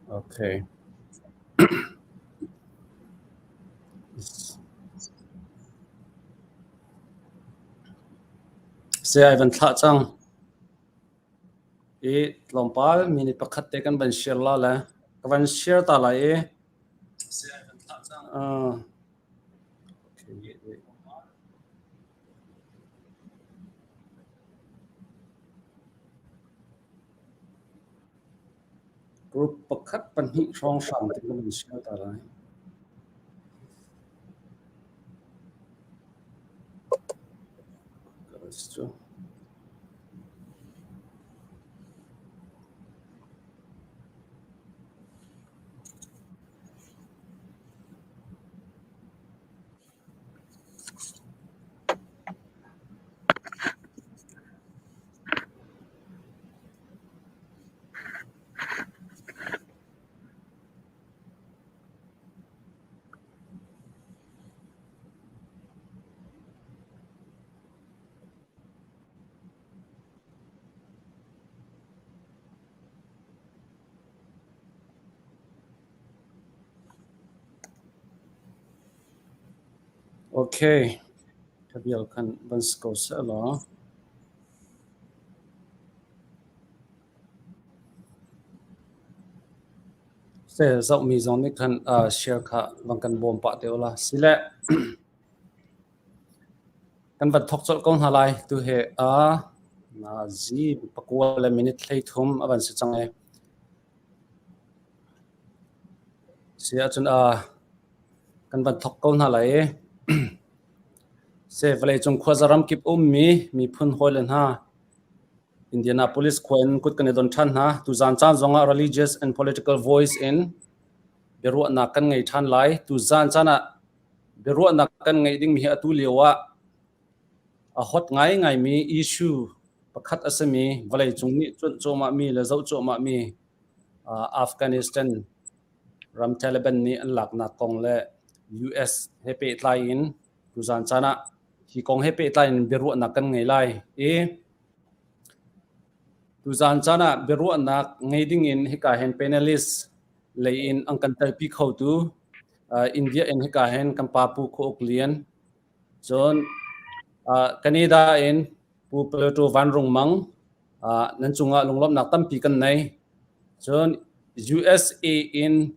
Okay. Saya ai van thlah cang. I tlawmpal minute pakhat te kan van share la le ka van share ta lai i. Uh, okay. Group pakhat pahnih hrawnghrang te kan van share ta lai. Okay, ka bial khan van si ko seh law. Se zohmi zong nih khan uh, share kha van kan bawm pah te ula. Sile kan van thok colh ko hna lai tu he a na zi pakua le minute hlei thum a van si cang e. Si ahcun uh, kan van thok ko hna lai i. Se vawleicung khuaza ramkip ummi miphun hawile hna Indianapolis khua in kut kan i don ṭhan hna. Tuzaan caan zongah religious and political voice in biaruahnak kan ngei ṭhan lai. Tuzaan caan ah biaruahnak kan ngeih dingmi hi atu lio ah a hot ngaingaimi issue pakhat a simi vawleicung nih cuanh cuahmahmi le zoh cuahmahmi Afghanistan ram Taliban nih an laknak kong le US he pehtlai in tuzaan caan ah hi kong he pehtlai in biaruahnak kan ngei lai i tuzaan caan ah biaruahnak ngei ding in hika hin panelist lei in an kan telpi khotu India in hika hin kan pa Pu Khaw Uk Lian cun Canada in Pu Plato Van Rung Mang nan cungah lunglawmhnak tampi kan nei. Cun USA in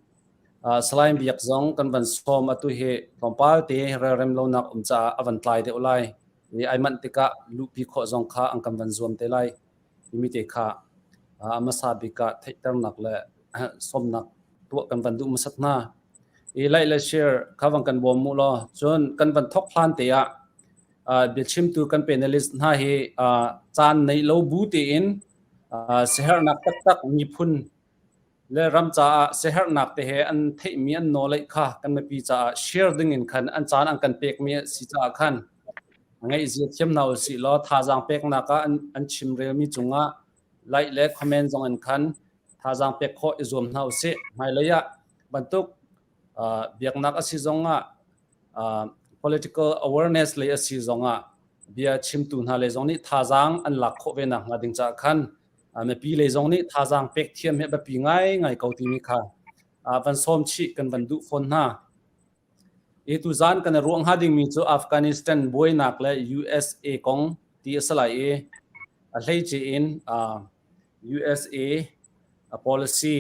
Salai Biak zong kan van sawm atu hi tlawmpal te relrem lonak um caah a van tlai deuh lai. I ai manh tikah luhpi khawh zong kha an kan van zuam te lai. Timi te kha a hmasa bik ah theihternak le sawmnak tuah kan van duh hmasat hna. I like le share kha van kan bawm mu law cun kan van thok hlan te ah biachimtu kan panelist hna hi caan nei lo bu tein siaherhnak taktak miphun le ram caah siaherhnak te he an theihmi an knowledge kha kan mipi caah share ding in khan an caan an kan pekmi a si caah khan ngaihzia thiam hna usih law thazaang peknak ah an chimrelmi cungah like le comment zong in khan thazaang pek khawh i zuam hna usih. Hmailei ah bantuk biaknak a si zongah political awareness lei a si zongah bia chimtu hna lei zong nih thazaang an lak khawh ve nak hnga ding caah khan mipi lei zong nih thazaang pek thiam hi a biapi ngaingai ko timi kha van sawm chih kan van duh fawn hna. I tuzaan kan i ruah hnga dingmi cu Afghanistan buainak le USA kong ti a si lai i a hleice in USA policy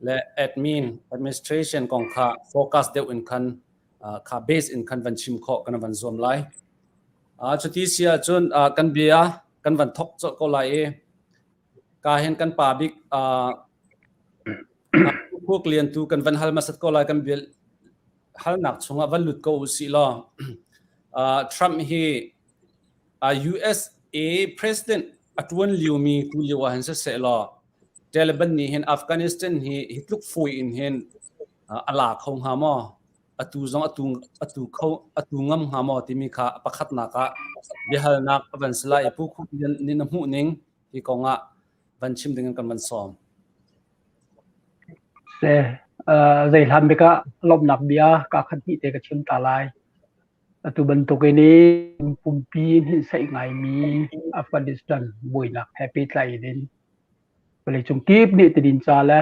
le admin administration kong kha focus deuh in khan kha base in khan van chim khawh kan van zuam lai. Cuti si ahcun kan bia kan van thok colh ko lai i ka hin kan pa bik Khuk Lian tu kan van hal hmasat ko lai kan bia halnak chungah van lut ko usih law Trump hi USA president a tuan liomi tu lio ah hin siseh law Taliban nih hin Afghanistan hi hi tluk fawi in hin a la kho hnga maw? Atu zong atu atu kho atu ngam hnga maw timi kha pakhatnak ah biahalnak a van si lai i Pu Khup Lian nih na hmuh ning hi kong ah van chim ding in kan van sawm. Se zei hlan bik ah lawmhnak bia ka khat hnih te ka chim ta lai. Atu bantukin in pumpi hninhsaih ngaimi Afghanistan buainak he pehtlai in vawleicung kip nih tidin ca le.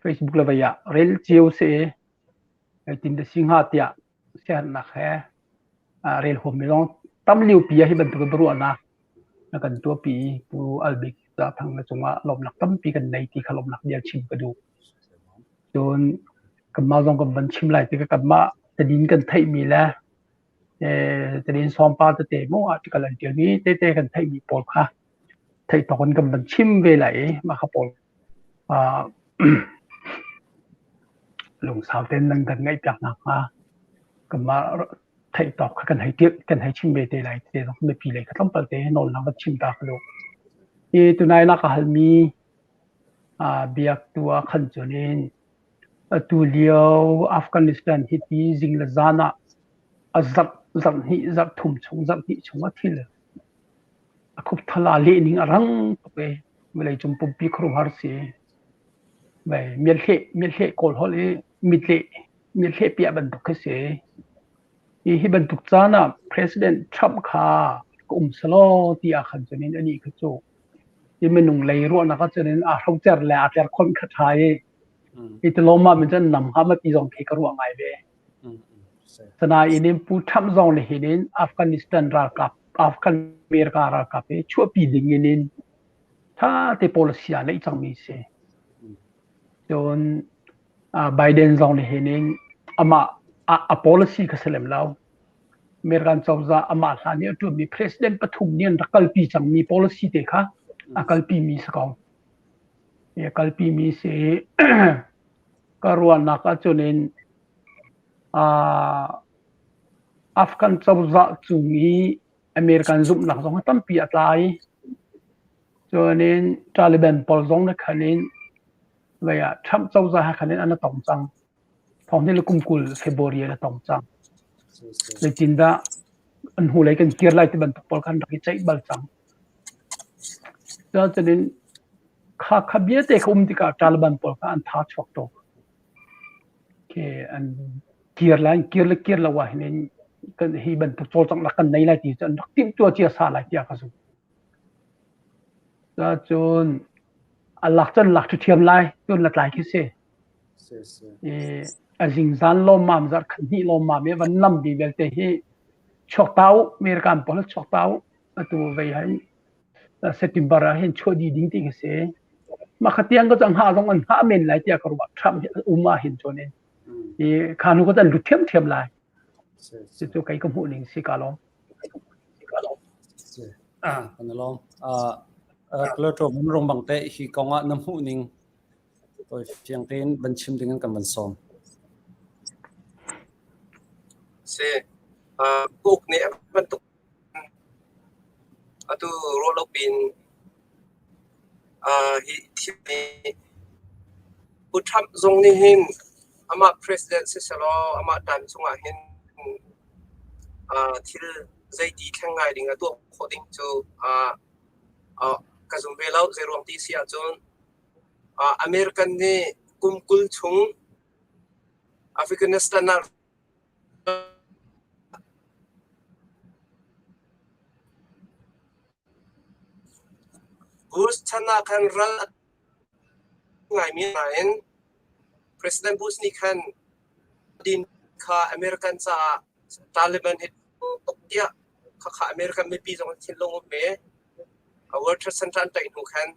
Facebook le vei ah rel cio si i zeitin dah si hnga tiah siaherhnak he rel huammi zong tam liopi ah hi bantuk in biaruahnak na kan tuahpi i Pu Al Bik Zathang na cungah lawmhnak tampi kan nei ti kha lawmhnak bia chim ka duh. Cun kanmah zong kan van chim lai tikah kanmah tadin kan theihmi le tadin sawmpa tete mu article an ṭialmi tete kan theihmi pawl kha theih tawk in kan van chim ve lai i mah kha pawl lungsau tein nan kan ngaihpiak nakhnga kanmah theih tawk kha kan hei ṭilh kan hei chim ve te lai ti zong mipi lei kha tlawmpal te nawlnak van chim ta ka duh. Hi tunai na ka halmi biak tu ah khan cun in atu lio Afghanistan hi ti zing le zan ah a zarh zarh hnih zarh thum chung zarh hnih chung a thil A khupthal aa leh ning a rang tuk i vawleicung pumpi khuaruahhar si. Vei miathleh miathleh kawl holh i mitleh miathleh piah bantuk khi si. Hi hi bantuk caan ah President Trump kha ka um selaw ti ah khan cun in anih kha cu hi minung lei ruahnak ah cun in aa hrocer le aa tlerkhonh kha ṭha i hi ti lawmmam in cun nam hnga ma ti zong khi ka ruah ngai ve. Sanain in Pu Trump zong nih hin in Afghanistan ralkap Afghan America ralkap hi chuahpi ding in in tha te policy ah neih cangmi si. Cun Biden zong nih hin in amah a policy kha si lem lo. American cozah amah hlan i a ṭuanmi president pathum nih an rak kalpi cangmi policy te kha a kalpi mi si ko. A kalpi mi si ka ruahnak ahcun in Afghan cozah cung i American zumhnak zong hi tampi a tla i cun in Taliban pawl zong nih khan in vei ah Trump cozah he khan in an i tong cang. Thawng hi le kum 20 February an i tong cang. Zeitindah an hnulei kan kir lai ti bantuk pawl khan rak i ceih bal cang. Cun in kha kha vialte kha um tikah Taliban pawl kha an tha chuak tuk. Khi an kir lai, an kir le kir lo ah hin kan hi bantuk cawlcanghnak kan nei lai ti cu an rak timhtuah cia sa lai tiah ka zumh. Cun a lak cun lak ṭhiam lai, cun la tlai khi si. I a zingzan lawmmam zarh khat hnih lawmmam i van lam bi vialte hi chuak ta u, American pawl chuak ta u, atu vei hai September ah hin chuah dih ding ti khi si. Mah kha tiang ka cang hngah zong an hngah men lai tiah ka ruah. Trump hi um ah hin cun in. I kha nu ka an lut thiamthiam lai. Cucu kei ka hmuh ning si ka lawm. Ah, kan lawm. Ah, Plato mun rong bang te hi kong ah na hmuh ning toi fiang tein van chim ding in kan van sawm. Si. Uh, uk nih bantuk Atu ruahlo piin hi thil hi Pu Trump zong nih hin amah president sisehlaw amah time chungah hin thil zeiti thleng ngai ding a tuah khawh ding cu ka zum ve lo. Zeiruang ti si ahcun American nih kum 20 chung Afghanistan ah Bush chan ah khan ral a ngaimi nain President Bush nih khan din kha American caah Taliban hi tuk tiah khakha American mipi zong an thinlung um ve. World Trade Center an tlaih hnu khan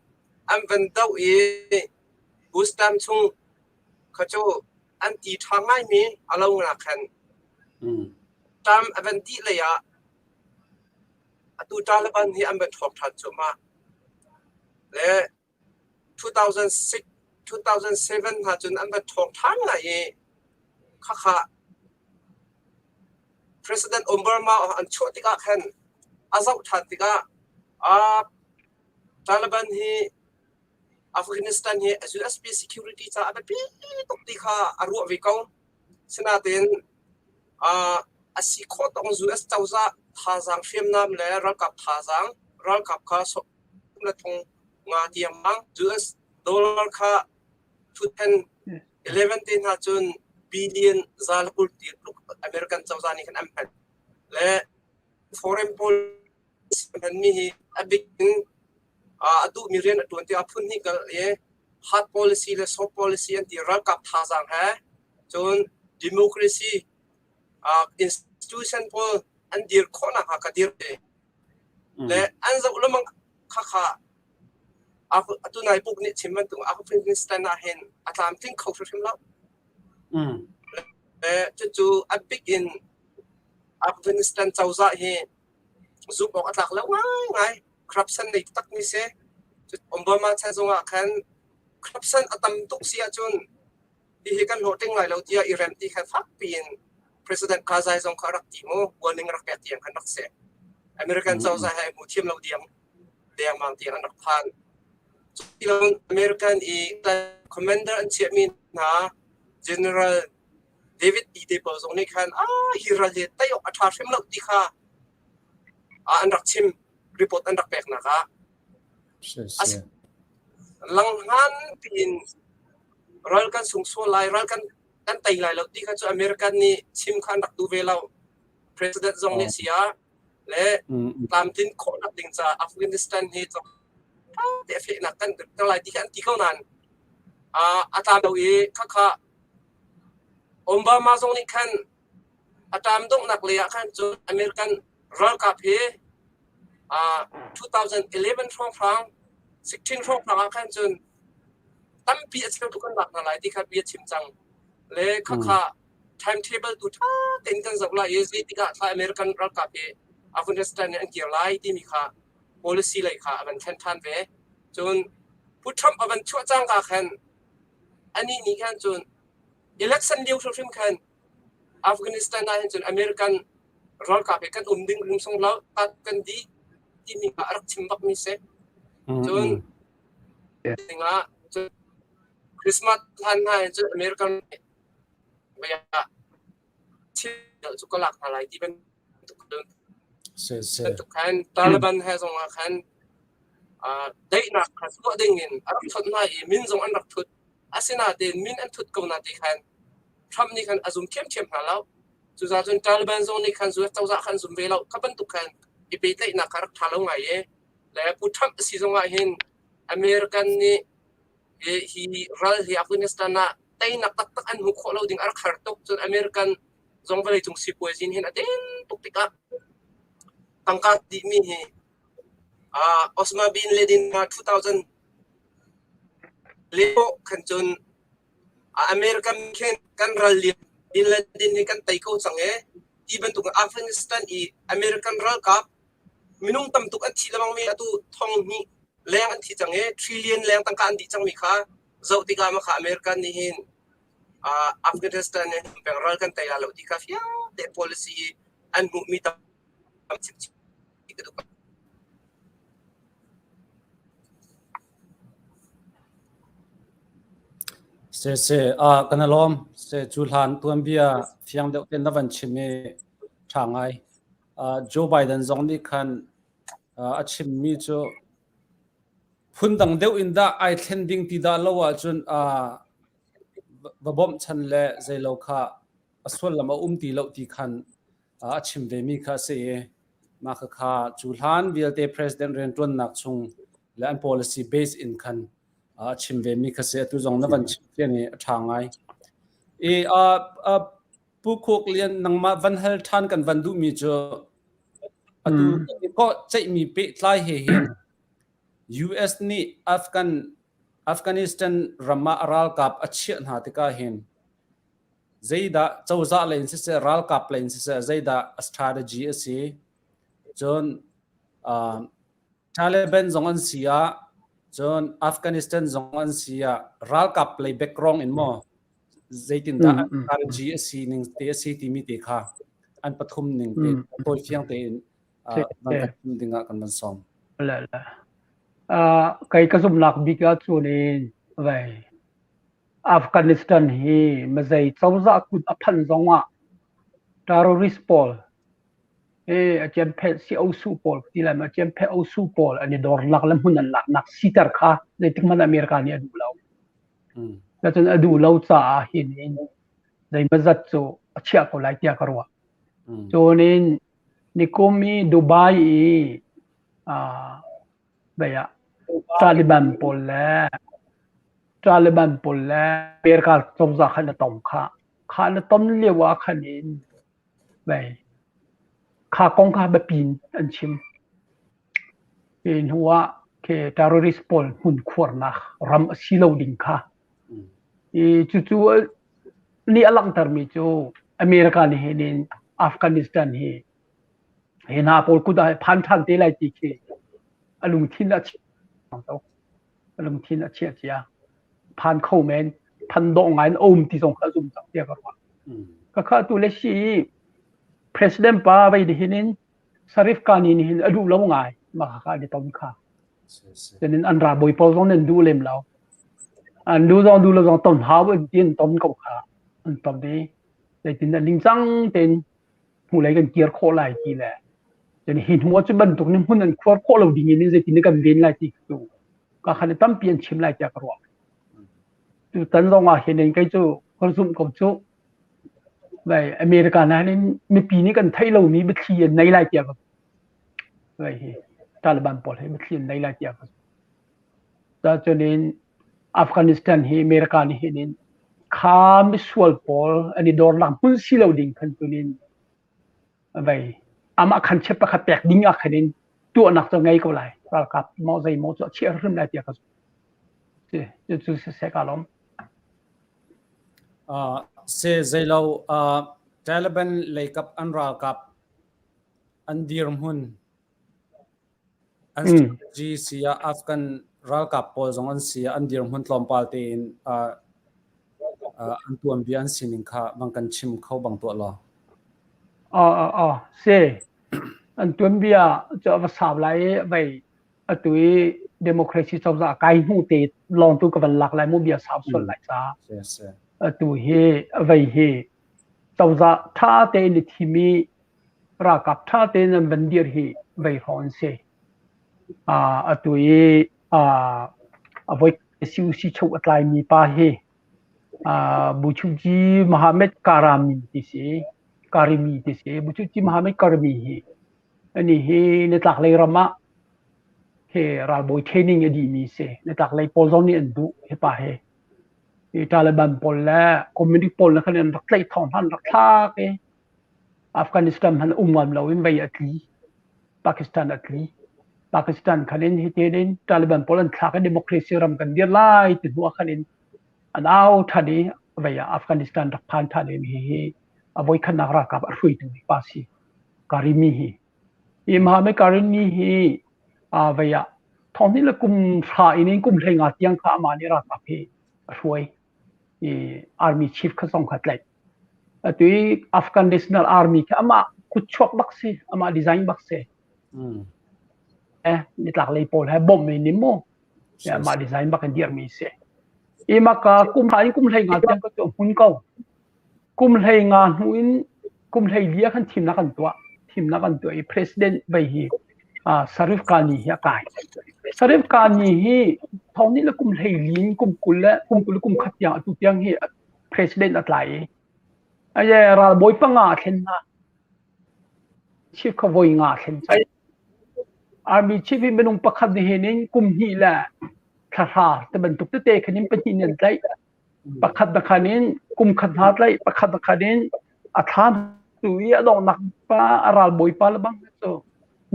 an van doh i Bush term chung kha cu an ti ṭha ngaimi a lo nak khan term a van dih lei ah atu Taliban hi an van ṭhawng ṭhan cuahmah. Le 2006, 2007 hna cun an va ṭhawng ṭhan ngai i khakha President Obama an chuah tikah khan a zoh ṭhan tikah ah Taliban hi Afghanistan hi USB security caah a biapi tuk ti kha a ruah ve ko. Sinain a si khawh tawk US cozah thazaang hriamnam le ralkap thazaang ralkap kha le thong nga tiang US dollar kha 2011 te hna cun billion za le 20 ti tluk American cozah nih khan an hman. Le foreign policy hmanmi hi a bik in a duhmi rian a ṭuan tiah phun hnih kal i. Hard policy le soft policy an ti ralkap thazaang he cun democracy institution pawl an dir khawhnak hnga ka dir ve. Le an zoh lengmang khakha atu nai puk nih chim bantuk Afghanistan ah hin a tlamtling kho hrimhrim lo. Le cucu a bik in Afghanistan cozah hi zumh awk a tlak lo ngaingai. Corruption nei taktak mi si. Obama chan zongah khan corruption a tam tuk si ahcun hihi kan hlawhtling lai lo tiah i rem ti khan fakpi in President Karzai zong kha a rak ti mu warning rak pek tiang khan rak si. American cozah he hmu thiam lo diang dengmang tiang an rak phan. American i commander an chiahmi hna General David E. te pawl zong nih khan ah hi ral hi tei awk a ṭha hrim lo ti kha an rak chim report an rak peknak ah langhngan tiin ral kan sung sual lai ral kan kan tei lai lo ti kha cu American nih chim kha an rak duh ve lo president zong nih si ah le tlamtlin khawhnak ding caah Afghanistan hi te a fehnak kan kan lai ti kha an ti ko nain a tlam lo i khakha Obama zong nih khan a ṭam donghnak lei ah khan cun American ralkap hi 2011 hrawnghrang 16 hrawnghrang ah khan cun tampi a cheu tuk kan lak hna lai ti kha bia chim cang. Le khakha timetable tu ṭha tein kan zoh lai i zeitik ah thla American ralkap hi Afghanistan in an kir lai timi kha policy lei kha a van thlen ṭhan ve. Cun Pu Trump a van chuah cangka khan anih nih khan cun election lio hrimhrim khan Afghanistan ah hin cun American ralkap he kan um ding rim sung lo kan dih timi kha a rak chim bak mi si. Cun dingah cun Christmas hlan hna hin cun American cu ka lak hna lai ti bantuk bantuk khan Taliban he zong ah khan daihnak kha tuah ding in a rak chawnh hna i min zong an rak thut. Asinain min an thut ko na ti khan Trump nih khan a zum ṭhiamṭhiam hna lo. Cucaah cun Taliban zong nih khan US cozah khan zum ve lo. Kha bantuk khan i pehtlaihnak kha rak ṭha lo ngai i le Pu Trump a si zong ah hin American nih hi ral hi Afghanistan ah teinak taktak an hmuh khawh lo ding a rak har tuk. Cun American zong vawleicung sipuazi hin a den tuk tikah tangka dihmi hi Osama bin Laden 2000 lio khan cun American khin kan ral lio bin Laden hi kan tei ko cang ee ti bantuk Afghanistan i American ralkap minung tam tuk an thi lengmang mi atu thong hnih leng an thi cang ee trillion leng tangka an dih cangmi kha zoh tikah mah kha American nih hin Afghanistan nih peng ral kan tei la lo ti kha fiang te policy an hmuhmi tam ka duh. Se se ah kan alawm se cu hlan tuanbia fiang deuh ten na van chim i ṭha ngai. Joe Biden zong nih khan a chimmi cu phundang deuh in dah ai thlen ding ti dah lo ahcun va bawmhchan le zeilo kha a sullam a um ti lo ti khan a chim vemi kha a si i mah khakha cu hlan vialte president rianṭuannak chung le an policy base in khan a chim vemi kha si atu zong na van chim fian i a ṭha ngai. I Pu Khuk Lian nangmah van hal ṭhan kan van duhmi cu atu ko ceihmi pehtlai he hin US nih Afghan Afghanistan ram ah a ralkap a chiah hna tikah hin zeidah cozah lei in siseh ralkap lei in siseh zeidah a strategy a si cun uh, Taliban zong an si ah cun Afghanistan zong an si ah ralkap lei background in maw zeitindah an strategy a si ning te a si timi te kha an pathum ning te tawi fiang tein van kan chim dingah kan van sawm. La la. Kai ka zumnak bik ah cun in vai Afghanistan hi mazei cozah kut a phanh zongah terrorist pawl he a ciamphet si osu pawl ti lai ma ciamphet osu pawl an i dornak le hmun an laknak siter kha zeitik hmanh America nih a duh lo. Cun a duh lo caah hin in zeimawzat cu a chiah ko lai tiah ka ruah. Cun in nikum i Dubai i uh, ah Taliban pawl le Taliban pawl le America cozah khan a tong kha. Kha na ton lio ah khan in vei kha kong kha biapi in an chim. Hi hnu ah khi terrorist pawl hmun khuarnak ram a si lo ding kha. I cucu nih a langhtermi cu America nih hin in Afghanistan hi hi hna pawl kut ah phan ṭhan te lai ti khi a lungthin a chia a lungthin a chiah cia. Phan kho men, phan dawh ngai in a um ti zong kha a zum cang tiah ka ruah. Ka kha tu le si President pa vei hin in Sharif Ghani nih hin a duh lo ngai mah kha an i ton kha. Cunin an ralbawi pawl zong nih an duh lem lo. An duh zong duh lo zong ton hau an ti an ton ko kha. An ton i zeitin dah ningcang tein hnulei kan kir khawh lai ti le cun hi hnu ah cu bantuk nih hmun an khuar khawh lo ding in zeitin kan ven lai ti cu ka khan tampi an chim lai tiah ka ruah. Tutan zong ah hin kei cu ka zumh ko cu Vai America na hin mipi nih kan theih lomi biathli an nei lai tiah ka vai hi Taliban pawl hi biathli an nei lai tiah ka ta cunin Afghanistan hi America nih hin in kha misual pawl an i dornak hmun si lo ding khan tunin vai amah khan chep pakhat pek ding ah khan in tuahnak cu ngei ko lai ralkap maw zei maw cu a chiah hrim lai tiah ka cu cu siseh ka lawm. Se zeilo Taliban leikap an ralkap an dirhmun an strategy si ah Afghan ralkap pawl zong an si ah an dirhmun tlawmpal tein an tuanbia an sining kha bang kan chim kho bang tuah law. Se an tuanbia cu a va sau lai i vei atu i democracy cozah kai hnu te lawng tu ka van lak lai mu bia sau sual lai ca. Atu hi vei hi cozah tha tein i thim i ralkap tha tein an van dir hi vei hrawng an si. Atu i a voi CUC chung a tlaimi pa hi Buchukji Mohammed Karami ti si Karimi ti si. Buchukji Mohammed Karimi hi Anih hi nitlaklei ram ah hi ralbawi training a dihmi si. Nitlaklei pawl zong nih an duh hi pa hi. Hi Taliban pawl le communist pawl le khan an rak tlaih thawng hna an rak thlak i Afghanistan hmanh um ngam loin vei a tli. Pakistan a tli. Pakistan khan in hi tin in Taliban pawl an thlak i democracy ram kan dir lai ti hnu ah khan in an au ṭhan i vei ah Afghanistan rak phan ṭhan i hihi a voikhatnak ralkap a hruaitu pa si. Karimi hi. Hi Mohammed Karimi hi vei ah thonghnih le kum hra in kum 15 tiang kha amah nih ralkap hi a hruai i army chief kha zong kha tlaih. Atu i Afghan National Army khi amah kutchuak bak si, amah design bak si. Eh, nitlak lei pawl he bom in nim mu. Amah design bak in dirmi si. I maka kum hra in kum 15 tiang ka cu hmun ko. Kum 15 hnu in kum 14 ah khan thimnak an tuah. Thimnak an tuah i president vei hi Sharif Ghani hi a kai. Sharif Ghani hi thong nih le kum 14 in kum 20 le kum 20 le kum khat tiang atu tiang hi president a tlai i aye ralbawi panga a thlen hna. Chief kha voi nga a thlen cang. Army chief hi minung pakhat nih hin in kum hnih le thla hra te bantuk tete khan in pahnih nih an tlaih. Pakhat na khan in kum khat hna tlaih, pakhat na khan in a thla tu i a donghnak pa a ralbawi pa le bang cu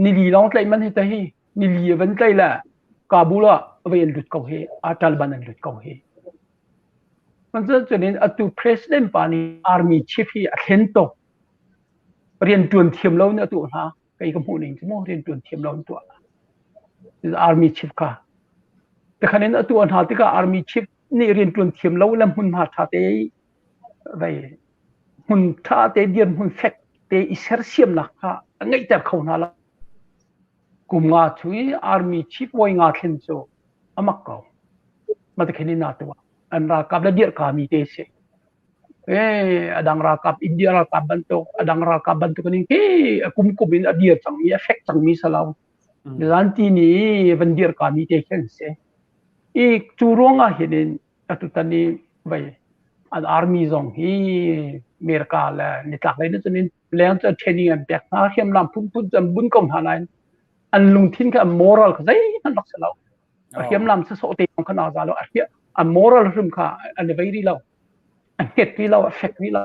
nili lawng tlaih man hi ta hi nili a van tlaih le Kabul ah vai an lut ko hi a Taliban an lut ko hi. Man cun in atu president pa nih army chief hi a thlen tuk. Rian tuan thiam lo nih a tuah hna. Kei ka hmuh ning cu mu rian tuan thiam lo an tuah. Army chief kha. Tikhan in a tuah hna tikah army chief nih rianṭuan thiam lo le hmunhma ṭha te vei hmun ṭha te dirhmun fek te i sersiamnak kha a ngeihter kho hna lo. Kum nga chung i army chief voi nga thlen cu a mak ko. Matakhin in naa tuah. An ralkap le dirhka mi te si. Eh, a dang ralkap India ralkap bantuk, a dang ralkap bantuk in ke a kum kum in a dir cangmi, a fek cangmi salau. Zanti ni van dirhka mi te khi an si. I cu ruangah hin in atutan i vei an army zong hi America le nitlak lei nih cun in leng cu training an pek hna hriamnam phunphun cu an bun ko hna nain an lungthin kha an moral kha zeihmanh rak si lo. A hriamnam sasawh te zong kha naa za lo. An moral hrim kha an i vei rih lo. An hnget rih lo, a fek rih lo.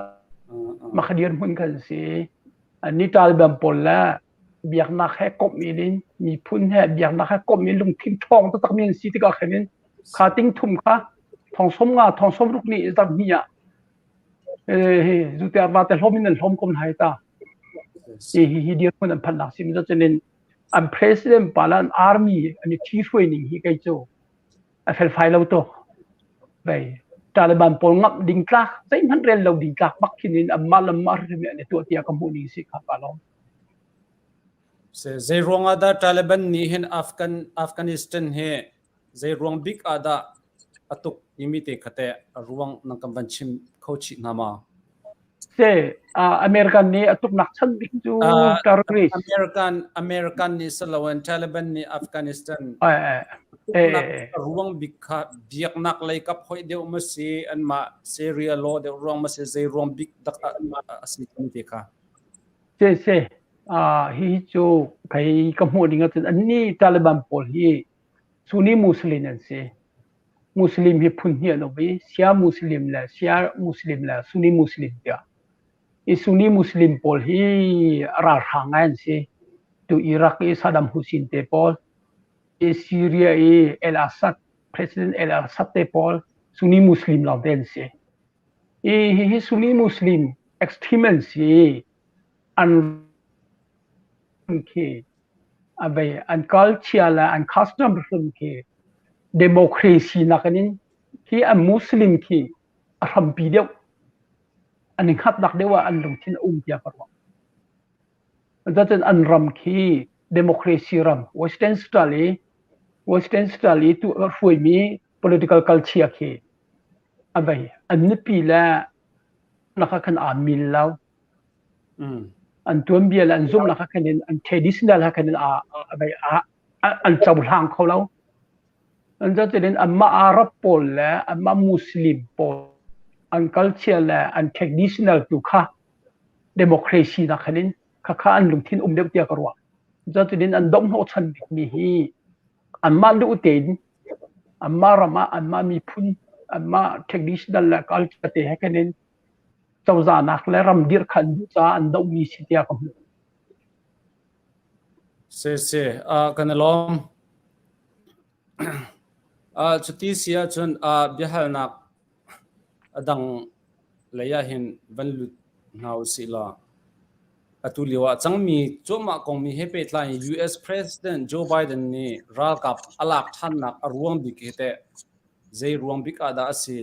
Mah kha dirhmun khan si. Ni Taliban pawl le biaknak he komh in miphun he biaknak he komh in lungthin ṭhawng taktak mi an si tikah khin in kha ting thum kha thong som nga thong som ruk ni zar hnih ah zu te va te hlom in an hlom kom hai ta. Hi hi hi dirhmun an phan nak sim cun in an president pa le an army an i ṭhi hruai ning hi kei cu a felfai lo tuk. Vei Taliban pawl ngamh ding tlak zeihmanh rel lo ding tlak bak khin in anmah le anmah hrim an i tuah tiah ka hmuh ning si kha pa lawm. Zei ruang ah dah Taliban nih hin Afghan Afghanistan hi zei ruang bik ah dah a tuk timi te kha teh a ruang nan kan van chim kho chih hna ma? Se American nih a tuknak chan bik cu terrorist. American American nih siloin Taliban nih Afghanistan tuknak ruang bik kha biaknak lei kap hoih deuh ma si anmah Sharia law deuh ruang ma si zei ruang bik dak a si timi te kha. Se se hi cu kei ka hmuh ning ahcun annih Taliban pawl hi Sunni Muslim an si. Muslim hi phun hnih an um i Shia Muslim le Shia Muslim le Sunni Muslim tiah. I Sunni Muslim pawl hi ralhrang ngai an si. Tu Iraq i Saddam Hussein te pawl, i Syria i El Assad, President El Assad te pawl Sunni Muslim lawngte an si. I hihi Sunni Muslim extreme an si. An khi a vei an culture le an custom hrim khi democracy nakin in khi an Muslim khi a hrampi deuh an i hngatnak deuh ah an lungthin a um tiah ka ruah. Cucun an ram khi democracy ram Western style i Western style i tu hruaimi political culture khi a vei an nupi le lakah khan aa mil lo. An tuanbia le an zumhnak ah khan in an traditional ah khan in an cohlang kho lo. An cutin anmah Arab pawl le anmah Muslim pawl an culture le an traditional tu kha democracy nak khan in khakha an lungthin um deuh tiah ka ruah. Cutin an dohhnawhchan bikmi hi anmah duh tein anmah ram ah anmah miphun anmah traditional le culture te he khan in cozahnak le ram dirh kha an duh caah an dohmi si tiah ka hmuh. Si si, uh, kan i lawm. Uh, cuti si ahcun uh, biahalnak a dang lei ah hin van lut hna usih law atu lio ah cangmi cuahmah kongmi he pehtlai in US President Joe Biden nih ralkap a lak ṭhannak a ruang bik hi teh zei ruang bik ah dah a si?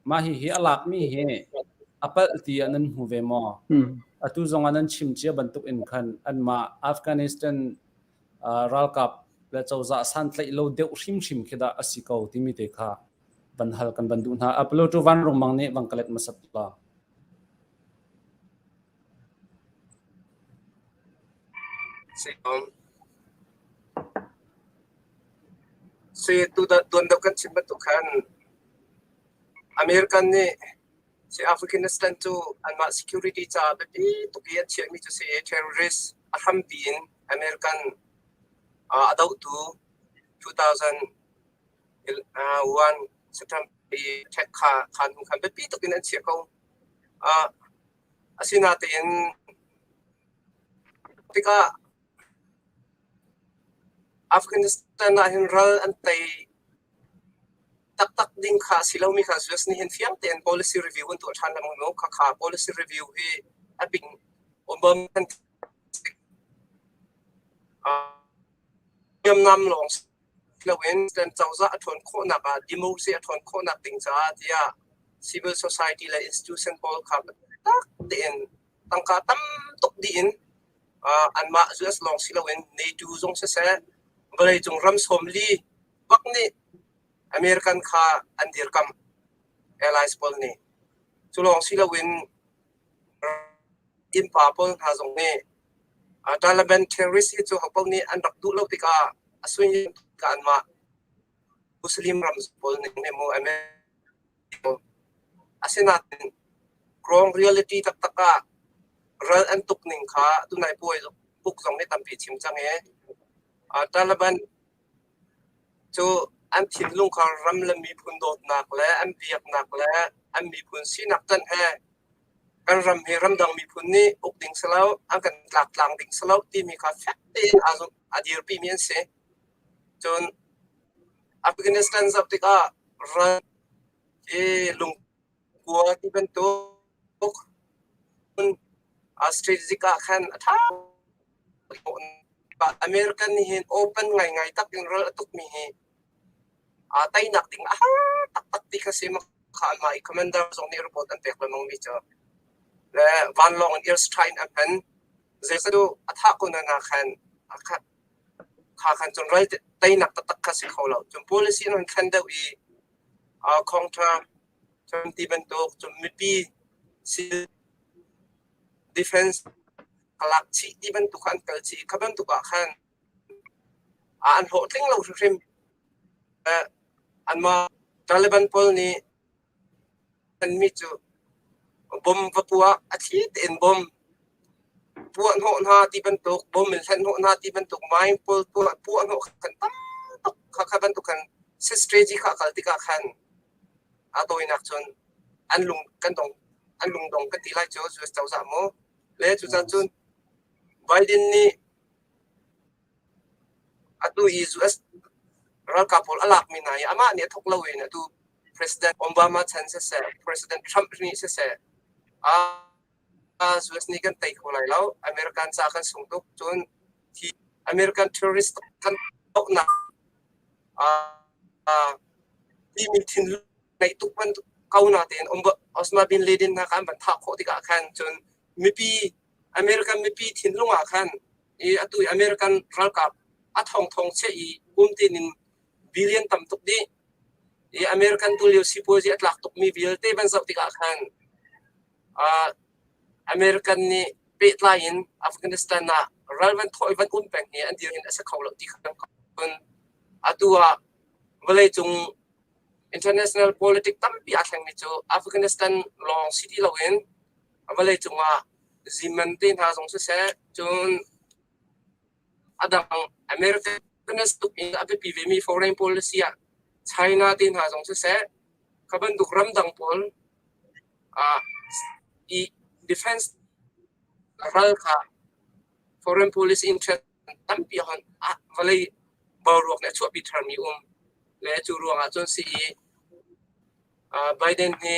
Mah hihi a lakmi hi a palh tiah nan hmu ve maw? Atu zongah nan chim cia bantuk in khan anmah Afghanistan ralkap le cozah santlaih lo deuh hrimhrim khi dah a si ko timi te kha van hal kan van duh hna. Apollo van rungmang nih van ka let hmasat la. Sui tu tuan deuh kan chim bantuk khan American nih Afghanistan cu anmah security caah biapi tuk i an chiahmi cu si i terrorist a hrampi in American a dohtu 2001 September attack kha kha hnu khan biapi tuk in an chiah ko. Asinain tikah Afghanistan ah hin ral an tei taktak ding kha a si lomi kha US nih hin fiang tein policy review an tuah ṭhan lengmang i khakha policy review hi a bing Obama hriamnam lawng si loin cozah a ṭhawn khawhnak ah democracy a ṭhawn khawhnak ding caah tiah civil society le institution pawl kha biatak tein tangka tam tuk dih in anmah US lawng si loin NATO zong siseh vawleicung ram 40 bak nih American kha an dirkamh allies pawl nih. Cu lawng si loin innpa pawl hna zong nih Taliban terrorist hi cu hopaoh nih an rak duh lo tikah a sui tikah anmah Muslim ram pawl nih mu Asinain ground reality taktak ah ral an tuk ning kha tunai puai puk zong nih tampi chim cang i Taliban cu An thinlung kha ram le miphun dawtnak le an biaknak le an miphun sinak ṭanh he kan ram hi ramdang miphun nih uk ding si lo, an kan tlaktlang ding si lo timi kha fek tein aa zumh, a dirpimi an si. Cun Afghanistan zoh tikah ral hi lungkua ti bantuk strategic ah khan a ṭha. American nih hin open ngaingai tak in ral a tukmi hi aa teinak ding a har taktak ti kha si. Kha anmah i commander zong nih report an pek lengmang mi cu. Le vanlawng in airstrike in an hman. Zeicahtiah a thah ko na khan kha khan cun ral teinak taktak kha si kho lo. Cun policy an hun thlen deuh i counter cun ti bantuk cun mipi civil defense a lak chih ti bantuk kha an kal chih. Kha bantuk ah khan an hlawhtling lo hrimhrim. Anmah Taliban pawl nih mi cu bom va puah, a thli tein bom puahhnawh hna ti bantuk, bom in hlenhnawh hna ti bantuk, mine pawl puahhnawh khan tam tuk kha kha bantuk khan strategy kha a kal tikah khan a tawinak cun an lung kan dong an lungdong kan ti lai cu US cozah mu. Le cucaah cun Biden nih Atu i US ralkap pawl a lakmi hna hi amah nih a thawk lo in atu President Obama chan siseh, President Trump nih siseh, US nih kan tei kho lai lo. American ca kan sung tuk. Cun hi American terrorist kan dohnak timi thinlung ngeih tuk bantuk ko natein Osama bin Laden hna kha an van thah khawh tikah khan cun mipi American mipi thinlung ah khan i atu i American ralkap a thongthong chiah i kum tin in billion tam tuk dih i American tulio sipuazi a tlak tukmi vialte van zoh tikah khan uh, American nih pehtlai in Afghanistan ah ral van thawh i van um peng hi an dir in a si kho lo ti kha kan atu ah vawleicung international politics tampi aa thlengmi cu Afghanistan lawng si ti loin vawleicung ah Zeman te hna zong siseh, cun a dang American tuk in a biapi vemi foreign policy ah China te hna zong siseh, kha bantuk ramdang pawl uh, i defense ral kha foreign policy interest tampi hon vawlei boruak nih a chuahpi tharmi um le cu ruangah cun si i Biden hi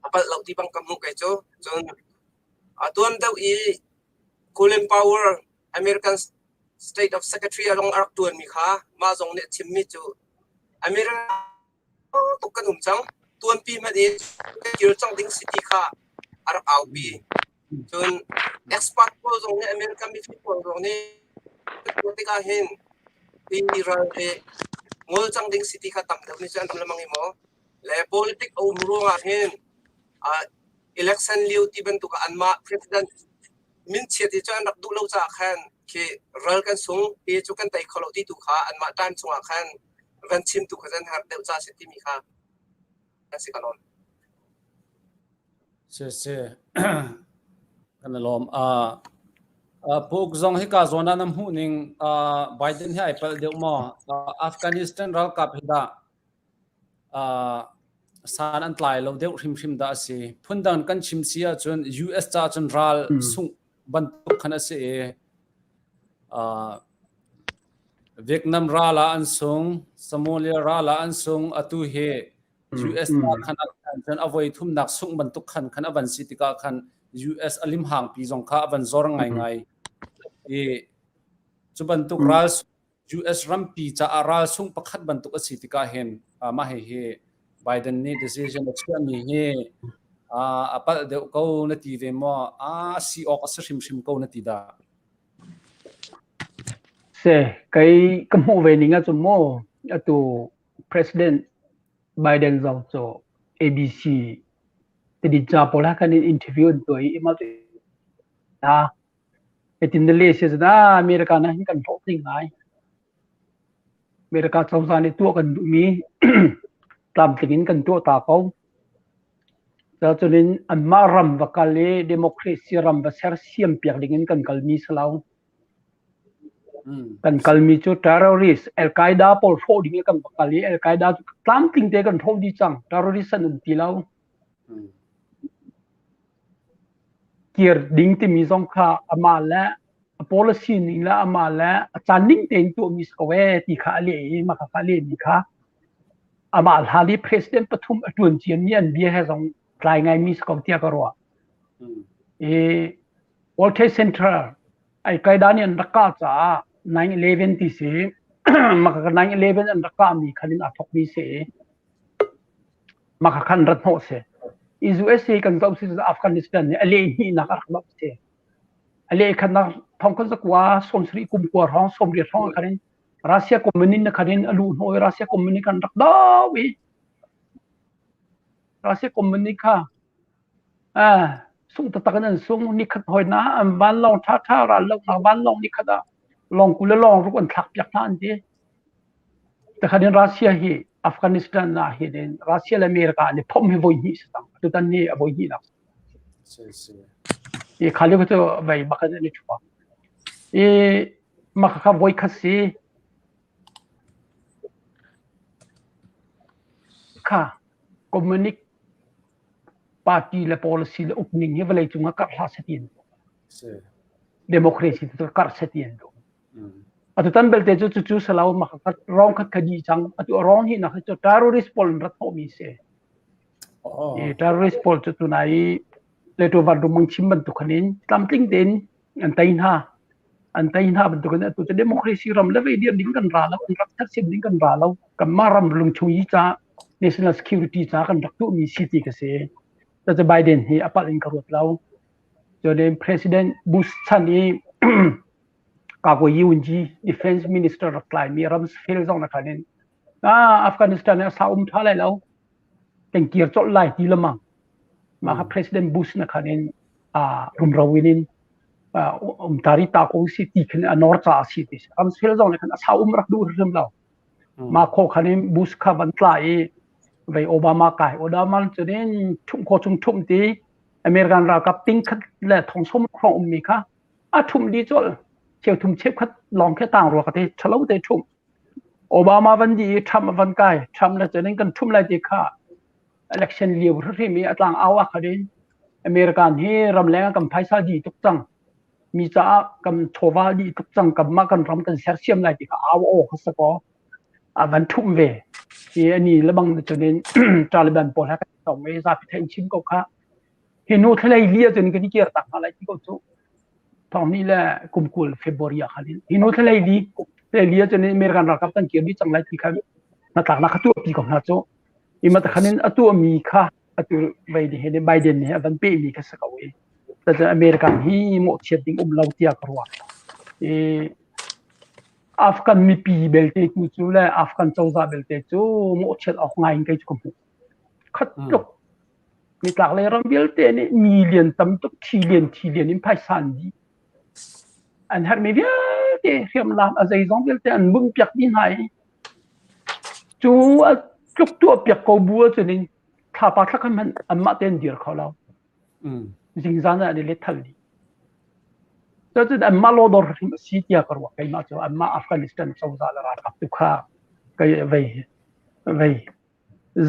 a palh lo ti bang ka hmuh kei cu. Cun a tuan deuh i Colin Powell American State of Secretary a rong a rak tuanmi kha mah zong nih a chimmi cu America tuk kan um cang. Tuanpi hmanh in kir cang ding si ti kha a rak aupi. Cun expert pawl zong nih American mifim pawl zong nih tikah hin hi ral hi ngol cang ding si ti kha tam deuh nih cun an ram lengmang i maw le politic a um ruangah hin election lio ti bantuk ah anmah president minchiat hi cu an rak duh lo caah khan khi ral kan sung hi cu kan tei kho lo ti tu kha anmah time chungah khan van chim tu kha zan har deuh ca si timi kha an si ka lawm. Si si. Kan i lawm. Puk zong hika zawn ah na hmuh ning Biden hi ai palh deuh maw? Afghanistan ralkap hi dah san an tlai lo deuh hrimhrim dah a si. Phundang kan chim si ahcun US ca cun ral sungh bantuk khan a si i Vietnam ral ah an sung, Somalia ral ah an sung, atu hi US ah khan cun a voi thumnak sungh bantuk khan khan a van si tikah khan US a limhang pi zong kha a van zor ngaingai. I cu bantuk ral US rampi caah ral sung pakhat bantuk a si tikah hin mah hihi Biden nih decision a chuahmi hi a palh deuh ko na ti ve maw? A si awk a si hrimhrim ko na ti dah? Se kei ka hmuh ve ning ahcun maw atu President Biden zong cu ABC tadinca pawl he khan in interview an tuah i mah cu Hitin na leh si cun America na hin kan hlawhtling ngai. America cozah nih tuah kan duhmi tlamtling in kan tuah ta ko. Cucun in anmah ram va kal i democracy ram va sersiam piak ding in kan kalmi si lo. Kan kalmi cu terrorist Al-Qaeda pawl hrawh ding i kan va kal i Al-Qaeda cu tlamtling te kan hrawh dih cang. Terrorist an um ti lo. Kir ding timi zong kha amah le a policy ning le amah le a caan ning tein tuahmi si ko ee ti kha a leh i mah kha a lehmi kha amah hlan i president pathum a ṭuan ciami an bia he zong tlai ngaimi si ko tiah ka ruah. I World Trade Center Al-Qaeda nih an rak kah caah 9/11 ti si mah kha 9/11 an rak kahmi khan in aa thawkmi si i mah kha khan rat hnawh si. I USA kan zoh si Afghanistan nih a lehhnihnak a rak doh si. A lehkhatnak thongkhat zakua 70 kum kua hrawng 80 hrawng khan in Russia communist na khan in a luh hnawh i Russia communist kan rak do i Russia communist kha sung taktak in an sung. Nikhat hoi na an vanlawng ṭhaṭha ral lo nak vanlawng nikhat ah lawng 20 le lawng ruk an thlak piak hna an ti. Takhat in Russia hi Afghanistan ah hin Russia le America an i phomh hi voi hnih si cang. Tutan ni a voi hnih nak. I khali cu vei bak in an i chuak. I mah kha voi khat si kha communic party le policy le ukning hi vawlei cung ah karh hlah seh ti an duh. Democracy cu karh seh ti an duh. Atu tan belte cu cucu salo mah kha rong khat kha dih cang. Atu a rong hi nak cu terrorist pawl an rat hnawhmi si. I terrorist pawl cu tunai i leto van rumang chim bantuk khan in tlamtling tein an tei hna. An tei hna bantuk in atu cu democracy ram le vei dir ding kan ra lo, an rak sersiam ding kan ra lo. Kanmah ram lungchung i ca national security ca kan rak tuahmi si ti ka si. Cucu Biden hi a palh in ka ruat lo. Cun President Bush chan i Kakuayi Wunji Defense Minister rak tlaimi Rumsfeld zong na khan in ah Afghanistan ah sa um tha lai lo kan kir colh lai ti lamang mah kha President Bush na khan in rumro in in um tari ta ko si ti khin a nor ca si ti Rumsfeld zong na khan a sa um rak duh hrim lo mah kho khan in Bush kha van tla i vei Obama kai Obama cun in thum kho chung thum ti American ralkap ting khat le thong som khong um mi kha a ṭhumh dih colh. Cheuthum cheukhat lawng khi a tang rua ka ti. Ṭhalo te ṭhumh. Obama van dih i Trump a van kai. Trump le cun in kan ṭhumh lai ti kha election lio hrimhrim i a tlang au ah khan in American hi ramleng ah kan phaisa dih tuk cang. Mi caah kan chawva dih tuk cang. Kanmah kan ram kan sersiam lai ti kha au aw kha si kaw a van ṭhumh ve. I ani lebang cun in Taliban pawl he kan tong i zapi theih in chim ko kha. Hi hnu thlalei li ahcun kan i kir tak hna lai ti ko cu. Thong hnih le kum 20 February ah khan hi hnu thlalei li thlalei li ahcun American ralkap kan kir dih cang lai ti kha hnatlaknak kha tuahpi ko hna cu. I mah khan in a tuahmi kha atu vei ni Biden nih a van pehmi kha si ko i cucu American hi mawhchiat ding um lo tiah ka ruah. I Afghan mipi belte tu cu le Afghan cozah belte cu mawhchiat awk ngai in kei cu ka hmuh. Khat tluk Nitlaklei ram vialte nih million tam tuk trillion trillion in phaisa an dih. An herhmi vialte hriamnam a zeizong vialte an bungh piak dih hna i cu a tluk tuah piak ko bu ahcun in thlapa thla khat hmanh anmah tein dir kho lo. Zingzan ah an i let thal dih. Cucun anmah lawdawr hrim a si tiah ka ruah keimah cu anmah Afghanistan cozah le ralkap tu kha kei vei vei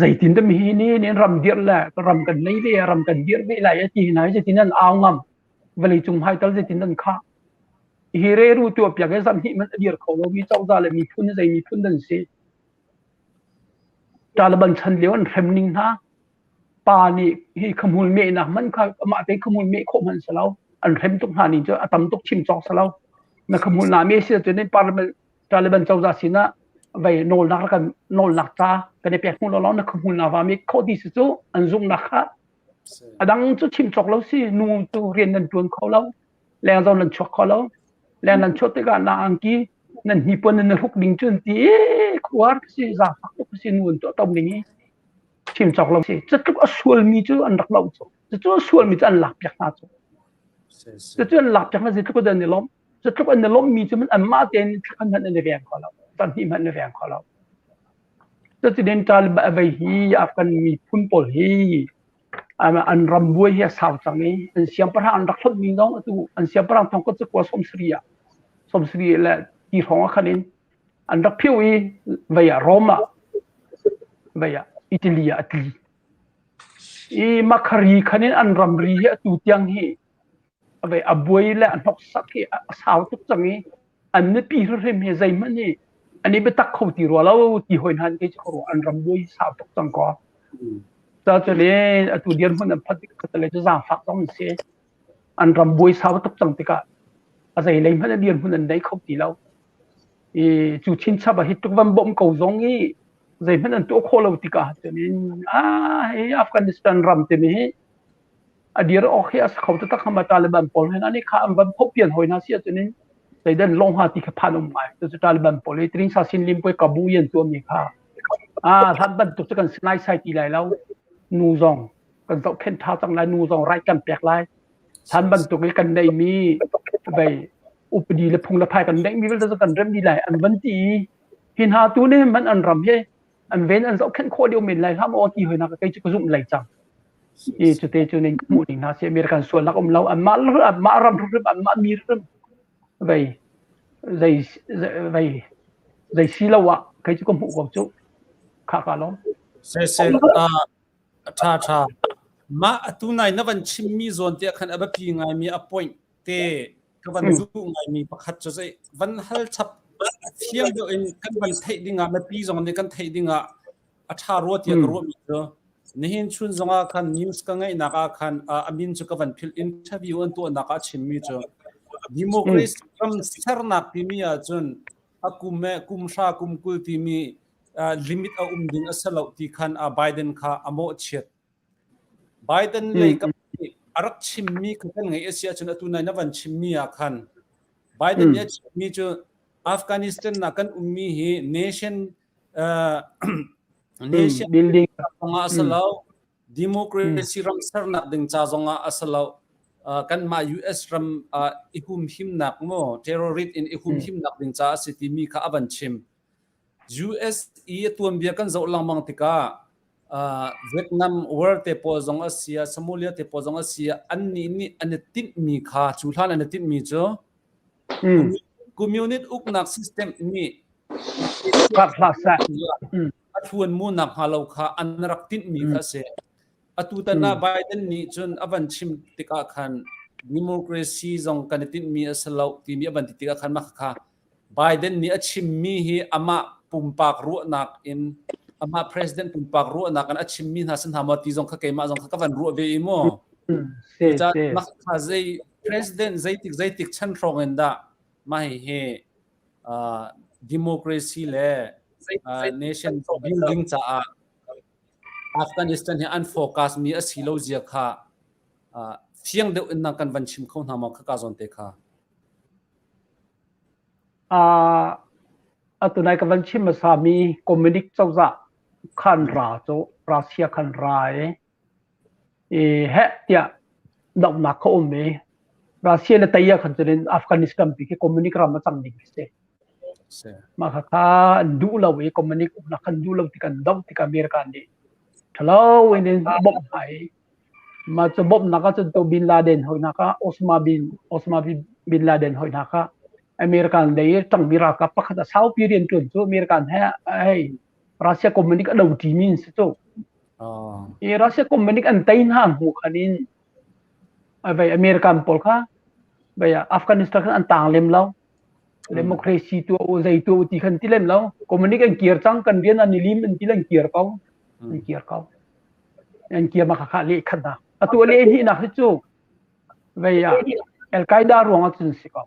Zeitin dah mihi nih nih ram dirh le ram kan nei ve ram kan dirh ve lai a ti hna i zeitin an au ngam vawleicung hmaital zeitin an khah hi reru tuah piak i zarhhnih hmanh a dir kho lomi cozah le miphun zei miphun an si Taliban chan lio an hrem ning hna pa nih hi khahmul mehnak hmanh kha amah te khahmul meh khawh hmanh si lo an hrem tuk hna ning cu a tam tuk chim cawk si lo na khahmul na me si ahcun parliament Taliban cozah sinah vei nawlnak kan nawlnak ca kan i pek hnu law na khahmul na va mi khawh ti si cu an zumhnak kha a dang cu chim cawk lo si nu cu rian nan tuan kho lo leng zong nan chuak kho lo leng nan chuak tikah na angki nan hnipuan nan hruk ding cu an ti khuar si zaangfak tuk si nu an tuah tom ding i chim cawk lo si cutluk a sualmi cu an rak lo cu cucu a sualmi cu an lak piak hna cu cucu an lak piak hna zeitluk an i lawm Cutluk an i lawmhmi cu anmah tein thlakhat hmanh an i veng kho lo. Zarhhnih hmanh an i veng kho lo. Cutin Taliban a vei hi Afghan miphun pawl hi an ram buai hi a sau cang i an siangpahrang an rak hlonhmi zong atu an siangpahrang thong kut cu kua 70 ah 70 le Ti hrawng ah khan in an rak phiu i vei ah Rome ah vei ah Italy ah a tli. I makhari khan in an ramri hi atu tiang hi vei a buai le a hnoksak hi a sau tuk cang i an mipi hrimhrim hi zeihmanh hi an i biatak kho ti rua lo ti hoi hna kei cu an ram buai sau tuk cang ko. Ca cu le atu dirhmun an phat tik le cu zaangfak zong an si. An ram buai sau tuk cang tikah a zei lei hmanh a dirhmun an nei kho ti lo. I cu chinchap ah hi tuk van bawmh ko zong i zeihmanh an tuah khawh lo tikah cun in ah hi Afghanistan ram timi hi a dir awk hi a si kho taktak hama Taliban pawl hin ani kha an van phoh pian hoi hna si ahcun in zeidan long ha ti kha phan um ngai cu Taliban pawl hi tring sa sin lim poi kabu yan tuam mi kha ah hlan bantuk cu kan sinai sai ti lai lo nu zong kan zohkhenh ṭha cang lai nu zong right kan pek lai hlan bantuk i kan neihmi vei upadi le phung le phai kan neihmi vialte cu kan rem dih lai an van ti i hi hna tu nih man an ram hi an ven an zohkhenh khawh deuh men lai hlah maw ti hoi nak kei cu ka zumh lei cang i cute cu ning hmuh ning hna si American sualnak um lo anmah anmah ram hrim anmah mi hrim vei zei vei zei si lo ah kei cu ka hmuh ko cu kha ka lawm se se A ṭha ṭha. Mah atu nai na van chimmi zawn te ah khan a biapi ngaimi a point te ka van duh ngaimi pakhat cu zei van hal chap fiang deuh in kan van theih dingah mipi zong nih kan theih dingah a ṭha rua tiah ka ruahmi cu nihin chun zongah khan news ka ngaihnak ah khan a min cu ka van philh interview an tuahnak ah a chimmi cu democracy ram sernak timi ahcun a kum eh kum hra kum 20 timi limit a um ding a si lo ti khan Biden kha a mawhchiat. Biden lei kam nih a rak chimmi kha kan ngaih a si ahcun atu nai na van chimmi ah khan Biden nih a chimmi cu Afghanistan ah kan ummi hi nation nation building zongah a si lo democracy ram sernak ding ca zongah a si lo kanmah US ram i humhimnak maw terrorist in i humhimnak ding ca a si timi kha a van chim. US i a tuanbia kan zoh lengmang tikah Vietnam War te pawl zong a si ah, Somalia te pawl zong a si ah, annih nih an i tinhmi kha cu hlan an i tinhmi cu communist uknak system nih a thluan mu nak hnga lo kha an rak tinhmi kha a si. Atutan ah Biden nih cun a van chim tikah khan democracy zong kan i tinhmi a si lo timi a van ti tikah khan mah kha Biden nih a chimmi hi amah pumpak ruahnak in amah president pumpak ruahnak in a chimmi hna si hna maw ti zong kha keimah zong kha ka van ruah ve i mu. Mah kha zei president zeitik zeitik chan hrawng in dah mah hihi democracy le nation building caah Afghanistan hi an focus mi a si lo zia kha fiang deuh in nang kan van chim kho hna maw kha ka zawn te kha. Atu nai ka van chim hmasami Communist cozah khan ra cu Russia khan ra i heh tiah dohnak kha um i Russia le tei ah khan cun in Afghanistan pi khi Communist ram a cang ding khi si. Mah khakha an duh lo i Communist uknak khan duh lo tik an doh tik America nih ṭhalo in in bawmh hna i Mah cu bawmhnak ah cun Bin Laden hawinak ah Osama bin Osama bin Laden hawinak ah American lei i ṭangmi ralkap pakhat a saupi rian ṭuan cu American he hei Russia Communist a do ṭimi an si cu. I Russia Communist an tei hna hnu khan in vei American pawl kha vei Afghanistan khan an tang lem lo. Democracy tuah u zei tuah u ti khan ti lem lo. Communist an kir cang kan rian an i lim an ti le an kir ko. An kir ko. An kir ma kha leh khat na. Atu le hi nak hi cu vei ah Al Qaeda ruang ah cun si ko.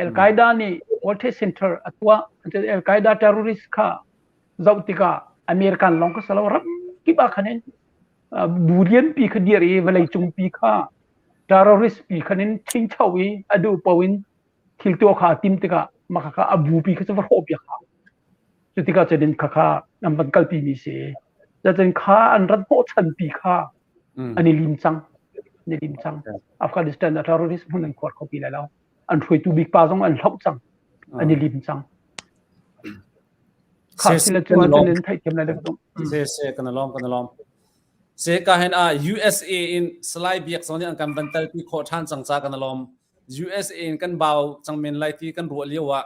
Al Qaeda nih World Trade Center a tuah. Al Qaeda terrorist kha zoh tikah American lawng kha salo ram kip ah khan in bu lianpi kha dir i vawlei cungpi kha terrorist pi khan in ṭhingcho i a duh paoh in thil tuah kha a tim tikah mah kha a bupi kha cu va hrawh piak hau. Cu tikah cun in khakha an van kalpi mi si. Cun kha an rat hnawhchan pi kha an i lim cang. An i lim cang. Afghanistan a terrorist hmun an khuar kho ti lai lo. An hruaitu bik pa zong an hloh cang. An i lim cang. Kha sila cu cun in theihthiam lai lo. Se se kan lawm kan lawm. Se ka hen a USA in Salai Biak zong nih an kan van telpi khawh ṭhan cang ca kan lawm. USA in kan bau cang men lai ti kan ruah lio ah.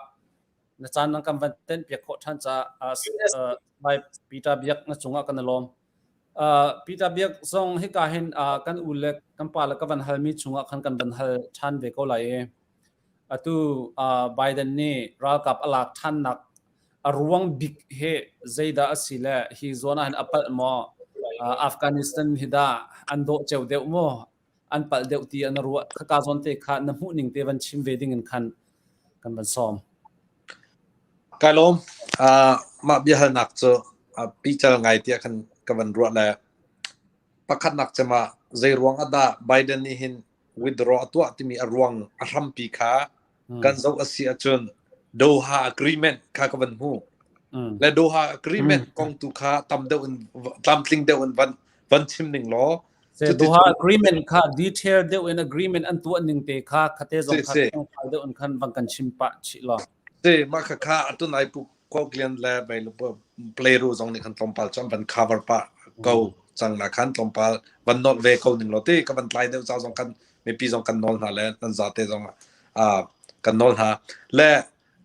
Na caan nan kan van ten piak khawh ṭhan caah Lai Peter Biak na cungah kan i lawm. Peter Biak zong hika hin kan u le kan pa le ka van halmi chungah khan kan van hal ṭhan ve ko lai i atu Biden nih ralkap a lak ṭhannak a ruang bik hi zeidah a si le hi zawn ah hin a palh maw? Afghanistan hi dah an dawh ceu deuh maw? An palh deuh ti an ruah khaka zawn te kha na hmuh ning te van chim ve ding in khan kan van sawm. Kai lawm. Mah biahalnak cu pical ngai tiah khan ka van ruah le pakhatnak cem ah zei ruang ah dah Biden nih hin withdraw a tuah timi a ruang a hrampi kha kan zoh a si ahcun Doha Agreement kha ka van hmu. Le Doha Agreement kong tu kha tam deuh in tlamtling deuh in van van chim ning law Doha Agreement kha detail deuh in agreement an tuah ning te kha khate zong kha deuh in khan van kan chim pah chih law. Si mah kha kha atu nai pu Koklian le bai playru zong nih khan tlawmpal cu an van cover pah ko cang na khan tlawmpal van nolh ve ko ning law ti ka van tlai deuh ca zong khan mipi zong kan nawl hna le nan zate zong ah kan nawl hna le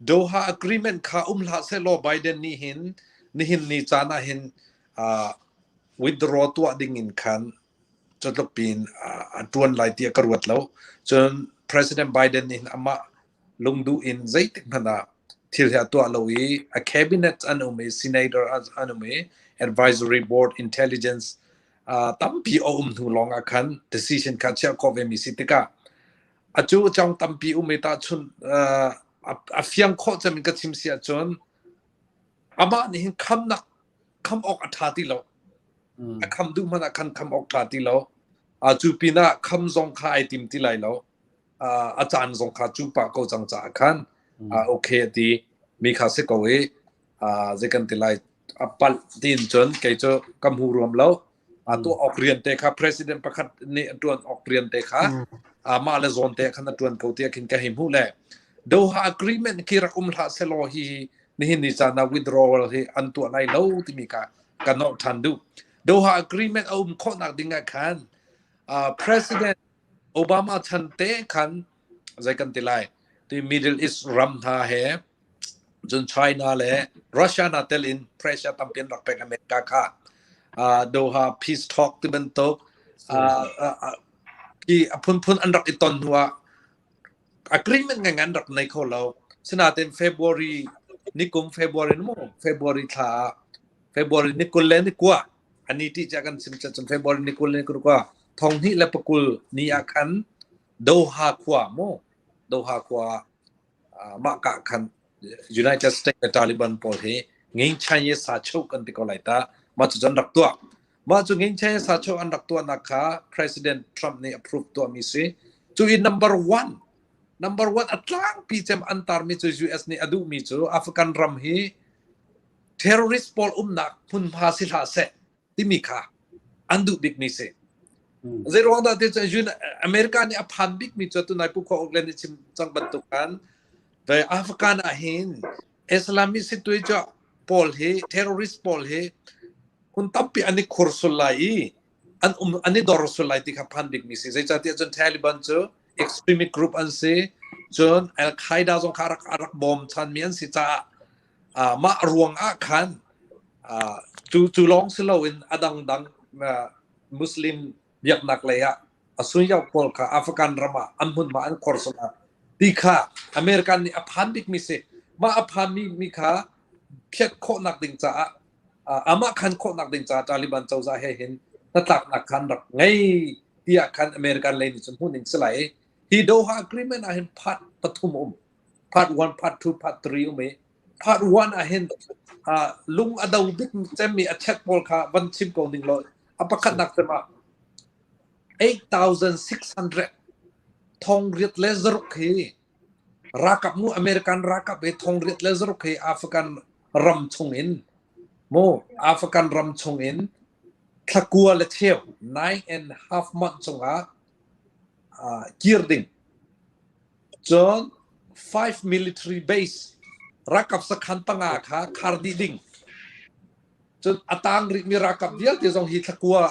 Doha Agreement kha um hlah seh law Biden nih hin nihin ni caan ah hin withdraw tuah ding in khan cutluk piin a tuan lai tiah ka ruat lo. Cun President Biden nih amah lungduh in zeitik hmanh ah thil hi a tuah lo i a cabinet an um i senator an um i advisory board intelligence tampi a um hnu lawng ah khan decision kha chiah khawh ve mi si tikah a cu cong tampi um i tahchun a fiang khawh cem in ka chim si ahcun amah nih hin khamnak kham awk a ṭha ti lo. A kham duh hmanh ah khan kham awk ṭha ti lo. Cu pinah kham zong kha ai tim ti lai lo. A caan zong kha cu pah ko cang caah khan okay a ti mi kha si ko i zei kan ti lai a palh tiin cun kei cu ka hmu ruam lo. A tuah awk rian te kha president pakhat nih a ṭuan awk rian te kha mah le zawn te khan a ṭuan ko tiah khin ka hei hmuh le Doha Agreement khi rak um hlah selaw hi nihin ni caan ah withdrawal hi an tuah lai lo timi kha ka nolh ṭhan duh. Doha Agreement a um khawhnak ding ah khan President Obama chan te khan zei kan ti lai ti Middle East ram hna he cun China le Russia na tel in pressure tampi an rak pek America kha Doha peace talk ti bantuk ki a phunphun an rak i ton hnu ah agreement ngai an rak nei kho lo. Sinain February nikum February mu February thla ah February ni 20 le ni kua ani ti cha kan sim cun February ni 20 le ni kua thong hnih le pakul ni ah khan Doha khua mu Doha khua mah ka khan United States le Taliban pawl hi ngingchan ye sa chuk an ti ko lai ta mah cu an rak tuah mah cu ngingchan ye sa chuk an rak tuahnak kha President Trump nih approve tuahmi si cu i number one number one a tlangpi cem an tarmi cu US nih a duhmi cu Afghan ram hi terrorist pawl umnak hmunhma si hlah seh timi kha an duh bikmi si. Zei ruang dah ti cun America nih a phan bikmi cu tunai Pu Khua Uk le nih chim cang bantuk khan ve Afghan ah hin Islamic situation pawl hi terrorist pawl hi hun tampi an i khur sul lai i an um an i dor sul lai ti kha phan bikmi si. Zeicahtiah cun Taliban cu extremist group an si. Cun Al Qaeda zong kha a rak bawm chanmi an si caah mah ruang ah khan cu cu lawng si loin a dangdang Muslim biaknak lei ah a sunyau pawl kha Afghan ram ah an hmunhma an khor ah ti kha American nih a phan bikmi si. Mah a phanmi mi kha phiat khawhnak ding caah amah khan khawhnak ding caah Taliban cozah he hin hnatlaknak khan rak ngei tiah khan American lei nih cun hmuh ning si lai. Hi Doha Agreement ah hin part pathum um. Part 1, part 2, part 3 um i part 1 ah hin lung a do bik cemmi a check pawl kha van chim ko ning law a pakhatnak cem ah 8600 thong riat le zaruk hi rakap mu American rakap hi thong riat le zaruk hi African ram chung in mu African ram chung in thlakua le cheu 9 and half month chungah kir ding. Cun five military base ralkap sakhan panga kha khar dih ding. Cun a tang rihmi ralkap vialte zong hi thlakua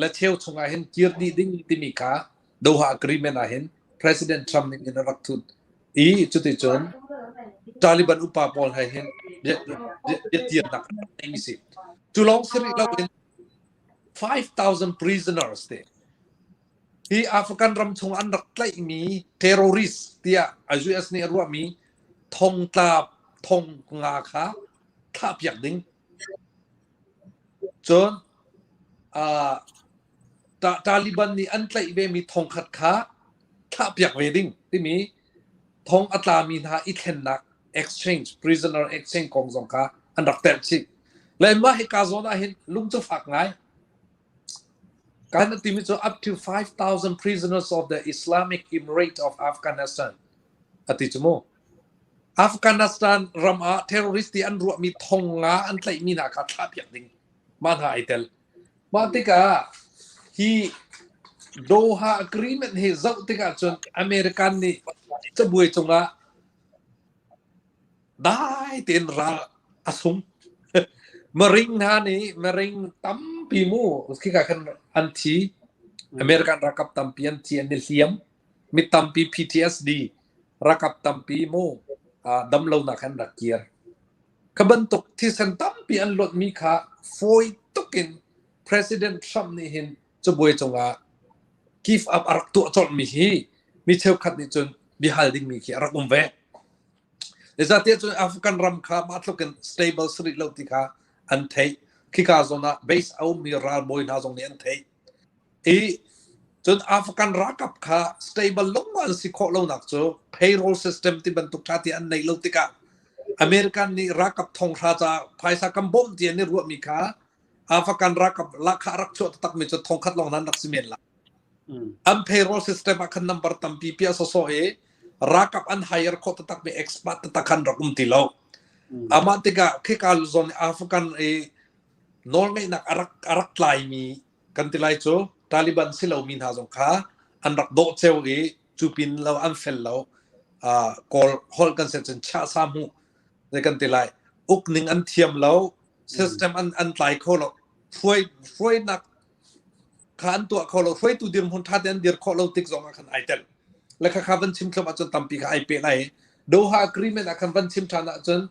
le cheu chungah hin kir dih ding timi kha Doha Agreement ah hin President Trump nih in a rak thut i cuticun. Taliban upa pawl he hin biatiamnak an si. Cu lawng si rih loin 5,000 prisoners te hi Afghan ram chung an rak tlaihmi terrorist tiah US nih a ruahmi thongtla thong nga kha thlahpiak ding. Cun uh, Taliban nih an tlaih vemi thongkhat kha thlahpiak ve ding timi thong a tlami hna i thlennak exchange prisoner exchange kong zong kha an rak telh chih. Le mah hika zawn ah hin lung cu fak ngai. Kan timi cu up to 5,000 prisoners of the Islamic Emirate of Afghanistan ati cu mu. Afghanistan ram ah terrorist ti an ruahmi thong nga an tlaihmi hna kha thlahpiak ding mah hna ai tel. Mah tikah hi Doha Agreement hi zoh tikah cun American nih cabuai cungah dai tein ral a sung. Maring hna nih maring tampi mu khika khan an thi. American ralkap tampi an thi an i hliam. Mi tampi PTSD ralkap tampi mu damlonak an rak kir. Kha bantuk thisen tampi an luatmi kha fawi tuk in President Trump nih hin cabuai cungah give up a rak tuah colhmi hi mi cheukhat nih cun biahal dingmi khi a rak um ve. Zeicahtiah cun Afghan ram kha mah tluk in stable si rih lo ti kha an theih. Khika zawn ah base a ummi ralbawi hna zong nih an theih. I cun Afghan ralkap kha stable lung an si khawh lonak cu payroll system ti bantuk ṭha ti an neih lo tikah American nih ralkap thonghra caah phaisa kan bawmh ti an i ruahmi kha Afghan ralkap lahkhah rak chuah taktakmi cu thongkhat lawng nan rak si men lai. An payroll system ah khan number tampi piah sawsawh i ralkap an hire khawh taktakmi expert taktak khan rak um ti lo. Amah tikah khika zawn Afghan i nawlngeihnak a rak a rak tlaimi kan ti lai cu Taliban si lomi hna zong kha an rak dawh ceu i cu pin lo an fel lo kawl holh kan set cun chah sa hmuh ne kan ti lai ukning an thiam lo system an an tlai kho lo hruai hruainak kha an tuah kho lo hruaitu dirhmun tha te an dir khawh lo tik zong ah khan ai tel le kha kha van chim thlum ahcun tampi kha ai pe lai Doha agreement ah khan van chim than ahcun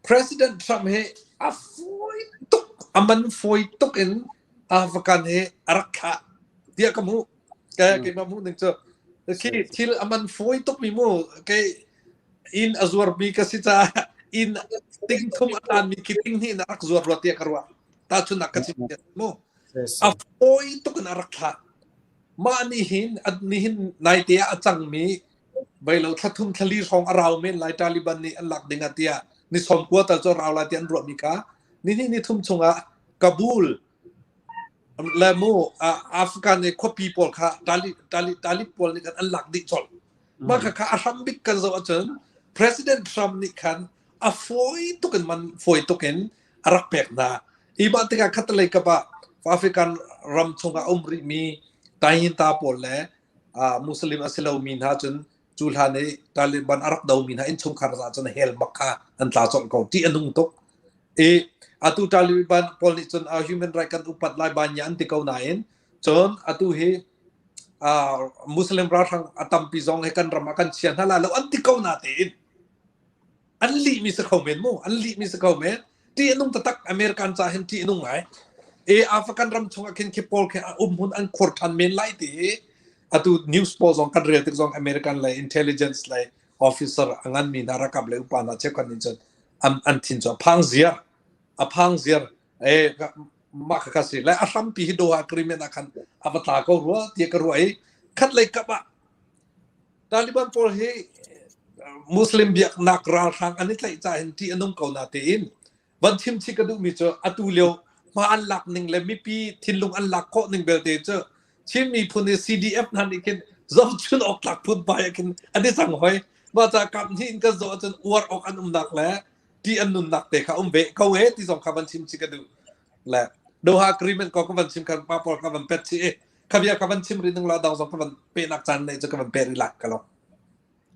President Trump hi a fawi tuk, a man fawi tuk in Afghan hi a rak thlah tiah ka hmuh. Ke keimah hmuh ning cu khi thil a man fawi tuk mi mu kei inn a zuarmi ka si caah inn ting thum a tan mi khi ting hnih in a rak zuar rua tiah ka ruah. Tahchunhnak ka chim mu. A fawi tuk in a rak thlah. Mah nih hin nihin naite ah a cangmi Beilo thla thum thla li hrawng a rau men lai Taliban nih an lak ding ah tiah ni 90 tal cu rau lai tiah an ruahmi kha ni hnih ni thum chungah Kabul le mu Afghan i khuapi pawl kha Talib Talib Talib pawl nih khan an lak dih colh. Mah kha kha a hram bik kan zoh ahcun President Trump nih khan a fawi tuk in man fawi tuk in a rak pek hna. I mah tikah khatalei kap ah African ram chungah a um rihmi Tahinta pawl le Muslim a si lomi hna cun cu hlan i Taliban a rak domi hna innchungkhar za cun hell bak kha an tla colh ko ti a nung tuk i atu Taliban pawl nih cun human right kan upat lai banya an ti ko nain cun atu hi Muslim ralhrang a tampi zong he kan ram ah kan chia hna la lo an ti ko na tein An lihmi si kho men mu. An lihmi si kho men. Ṭih a nung taktak. American ca hin ṭih a nung ngai. E African ram chungah khin khi pawl khi a um hmun an khur ṭhan men lai ti hi atu news pawl zong kan rel tik zong American le intelligence le officer a nganmi hna ralkap le upa hna cheukhat nih cun an an thin cu a phang ziar a phang ziar e mah kha kha si le a hrampi hi Doha agreement ah khan a va tla ko rua tiah ka ruah i khat lei kap ah Taliban pawl hi Muslim biaknak ralhrang an i tlaih ca hin ṭih a nung ko na tiin van chim chih ka duhmi cu atu lio hma an lak ning le mipi thinlung an lak khawh ning belte cu Chin miphun i CDF hna nih khin zohchun awk tlak phun pai ah khin an i cang hoi. Mah ca kap hnih in kan zoh ahcun uar awk an umnak le ṭih an nunnak te kha um ve ko e ti zong kha van chim chih ka duh. Le Doha Agreement ko ka van chim khan pa pawl ka van pet chih i Khabia ka van chim rih ning la dang zong ka van pehnak caan nei cu ka van peh rih lak ka lo.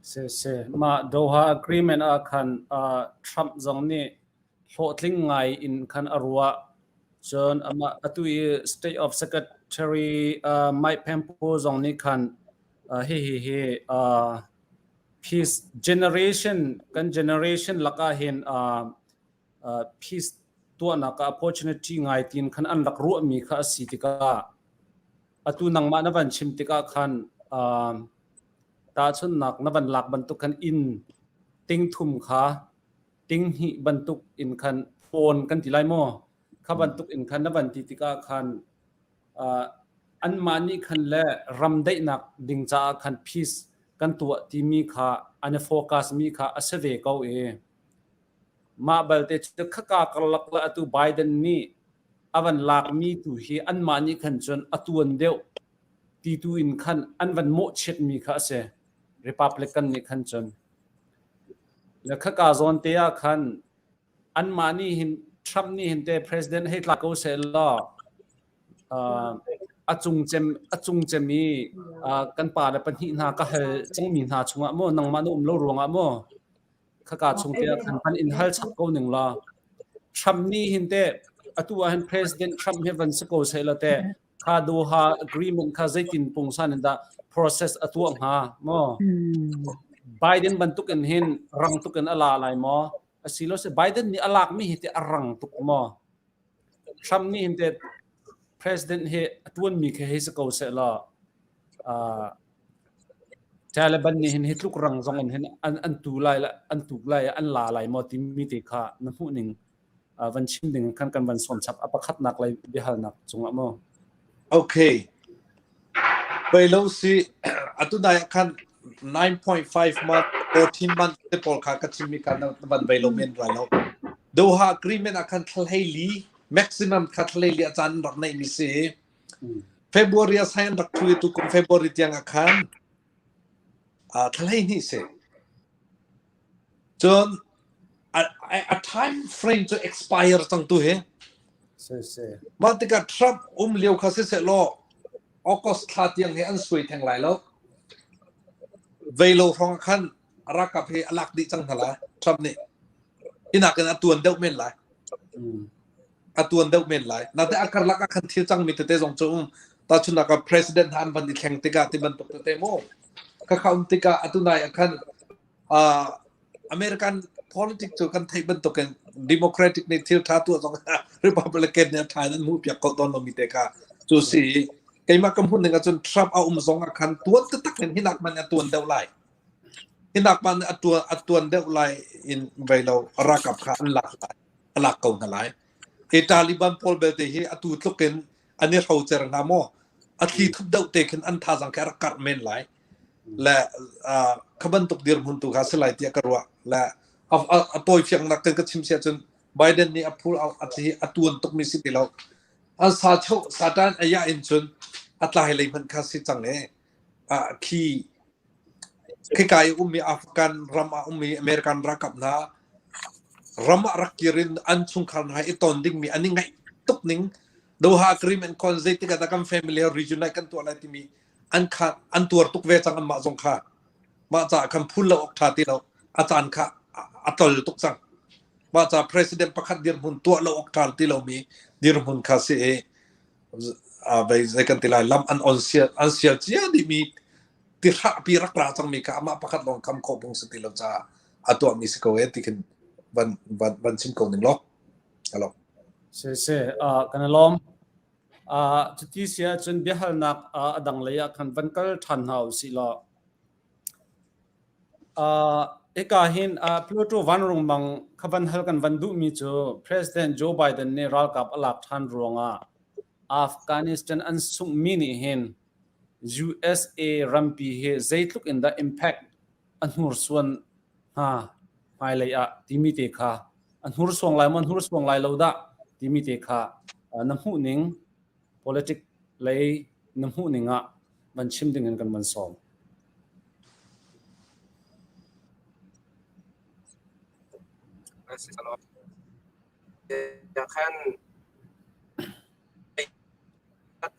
Se se ma Doha agreement ah khan uh, Trump zong nih hlawhtling ngai in khan a ruah cun amah atu i State of Secretary uh, Mike Pompeo zong nih khan uh, hi hi hi uh, Peace generation kan generation lakah hin uh, uh, peace tuahnak ah opportunity ngai tin khan an rak ruahmi kha a si tikah atu nangmah na van chim tikah khan uh, tahchunnak na van lak bantuk khan inn ting thum kha ting hnih bantuk in khan phone kan ti lai maw kha bantuk in khan na van ti tikah khan uh, anmah nih khan le ram daihnak ding caah khan peace kan tuah timi kha an i focus mi kha a si ve ko i mah balte cu khaka karlak le atu Biden nih a van lakmi tu hi anmah nih khan cun a tuan deuh ti tu in khan an van mawhchiat mi kha a si Republican nih khan cun le khaka zawn te ah khan anmah nih hin Trump nih hin te president hei tla ko seh law a cung cem a cung cem i kan pa le pahnih hna ka hal cangmi hna chungah maw nangmah na um lo ruangah maw khaka chung te ah khan van in hal chap ko ning la Trump nih hin te atu ah hin President Trump hi van si ko seh la te kha Doha agreement kha zeitin pungsan in dah process a tuah hnga maw Biden bantuk in hin rang tuk in a la lai maw asilo se Biden nih a lak mi hi te a rang tuk maw Trump nih hin te president hi a tuan mi khe hei si ko seh law uh, Taliban nih hin hi tluk rang zong in hin an an tu lai an tuk lai an la lai maw timi te kha na hmuh ning van chim ding khan kan van sawm chap a pakhatnak lei biahalnak cungah maw? Okay. Pei lo si atu nai khan 9.5 month 14 month te pawl kha ka chimmi kha na van bei lo men rai lo. Doha agreement ah khan thlei li maximum kha thlei li a caan rak nei mi si. February a sign rak thui tu kum February tiang ah khan thlei ni si. Cun a, a time frame cu expire cang tu hi. Mah tikah Trump um lio kha siseh law August thla tiang hi an suai theng lai lo. Vei lo hrawng khan ralkap hi a lak dih cang hna lai Trump nih. Hinak in a tuan deuh men lai. A tuan deuh men lai. Nate a karlak ah khan thil cangmi tete zong cu um. Tahchunhnak ah president hna an van i thleng tikah ti bantuk tete mu. Khakha um tikah atu nai ah khan uh, American politics cu kan theih bantukin Democratic nih thil ṭha tuah zong Republican nih a ṭha in an hmuh piak ko tawn lomi te kha cu si keimah ka hmuh ning ahcun Trump a um zong ah khan tuan taktak in hinak man a tuan deuh lai hinak man a tuan a tuan deuh lai in vei lo ralkap kha an lak lai a lak ko hna lai e Taliban pawl belte hi atu tluk in an i hrocer hna maw a thli thup deuh te khin an thazang kha rak karh men lai le kha bantuk dirhmun tu kha si lai tiah ka ruah le a tawi fiangnak kan ka chim sia cun Biden nih a phur a thi a tuan tukmi si ti lo an sa cho satan aya in cun a tlai lei hmanh kha si cang e a khi khika i ummi Afghan ram ah ummi American ralkap hna ram ah rak kir in an chungkhar hna i ton dingmi an i ngaih tuk ning Doha agreement kon zeitik ah dah kan family region kan tuah lai timi an kha an tuar tuk ve cang anmah zong kha mah caah khan phul lo awk ṭha ti lo a caan kha a tol tuk cang mah ca president pakhat dirhmun tuah lo awk ṭha ti lomi dirhmun kha si i vei zei kan ti lai lam an on sial an sial cia dihmi ti hrahpi rak ra cangmi kha amah pakhat lawng kham khawh phung si ti lo caah a tuahmi si ko e ti khin van van van chim ko ning law hello si si kan i lawm Cuti si ahcun biahalnak a dang lei ah khan van kal ṭhan hna u sih law. Hika hin Pluto vanrungmang kha van hal kan van duhmi cu President Joe Biden nih ralkap a lak ṭhan ruangah Afghanistan an sunghmi nih hin USA rampi hi zeitluk in dah impact a hnursuan hnga hmailei ah timi te kha a hnursuang lai maw hnursuang lai lo dah timi te kha na hmuh ning politic lei na hmuh ning ah van chim ding in kan van sawm. Khan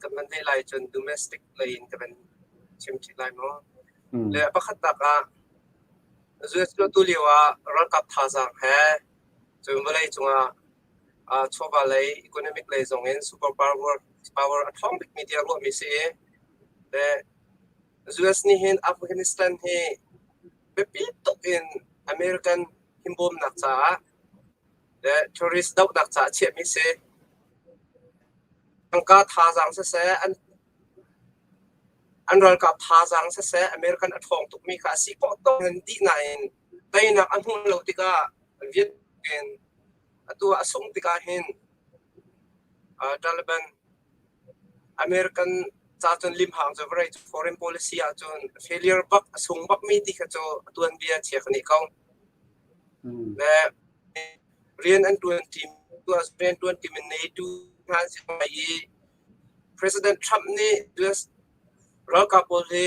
kan van theih lai cun domestic lei in ka van chim chih lai maw? Le pakhatnak ah US cu atu lio ah ralkap thazaang he cun vawlei cungah chawva lei economic lei zong in super power power a ṭhawng bikmi tiah ruahmi si i le US nih hin Afghanistan hi. Biapi tuk in American himbawmnak caah le tourist dohnak caah chiahmi si. Tangka thazaang siseh, an ralkap thazaang siseh, American a ṭhawng tukmi kha a si khawh tawk in dih nain teinak a hmuh lo tikah Vietnam atu ah a sungh tikah hin Taliban American ca cun limhang cu vawlei foreign policy ahcun failure bak a sung bakmi ti kha cu a tuanbia chia kan i ko. Le rian an ṭuan ṭi rian ṭuan ṭi in NATO hna an si lai i President Trump nih US ralkap pawl hi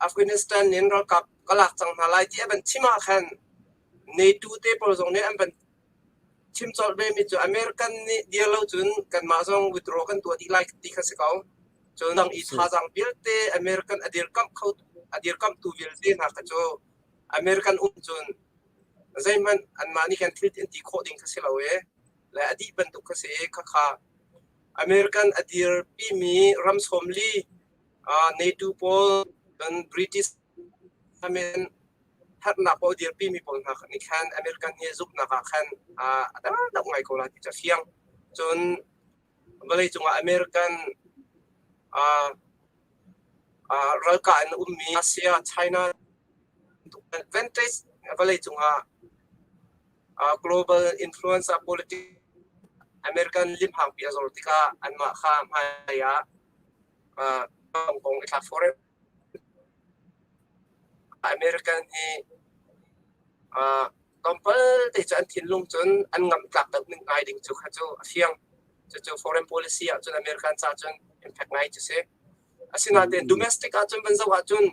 Afghanistan in ralkap ka lak cang hna lai ti a van chim ah khan NATO te pawl zong nih an van chim colh ve mi cu American nih dir lo cun kanmah zong withdraw kan tuah dih lai ti kha si ko. Cun dang i thazaang vialte American a dirkamh kho a dirkamhtu vialte hna kha cu American um cun zeihmanh anmah nih khan thil an ti khawh ding kha si lo i le a dih bantuk kha si i khakha American a dirpimi ram 40 NATO pawl cun British amen herhnak pawl dirpimi pawl hna nih khan American hi zumhnak ah khan a dang ngai ko lai ti cu a fiang. Cun vawleicung ah American ralkah in a ummi Asia, China advantage vawleicung ah global influence politics American limhangpi a zor tikah anmah kha hmai ah kong i thlak foreign American hi tlawmpal te cu an thinlung cun an ngamh tlak deuh ning ngai ding cu kha cu a fiang. Cucu foreign policy ahcun American ca cun impact ngai cu si. Asinain domestic ahcun van zoh ahcun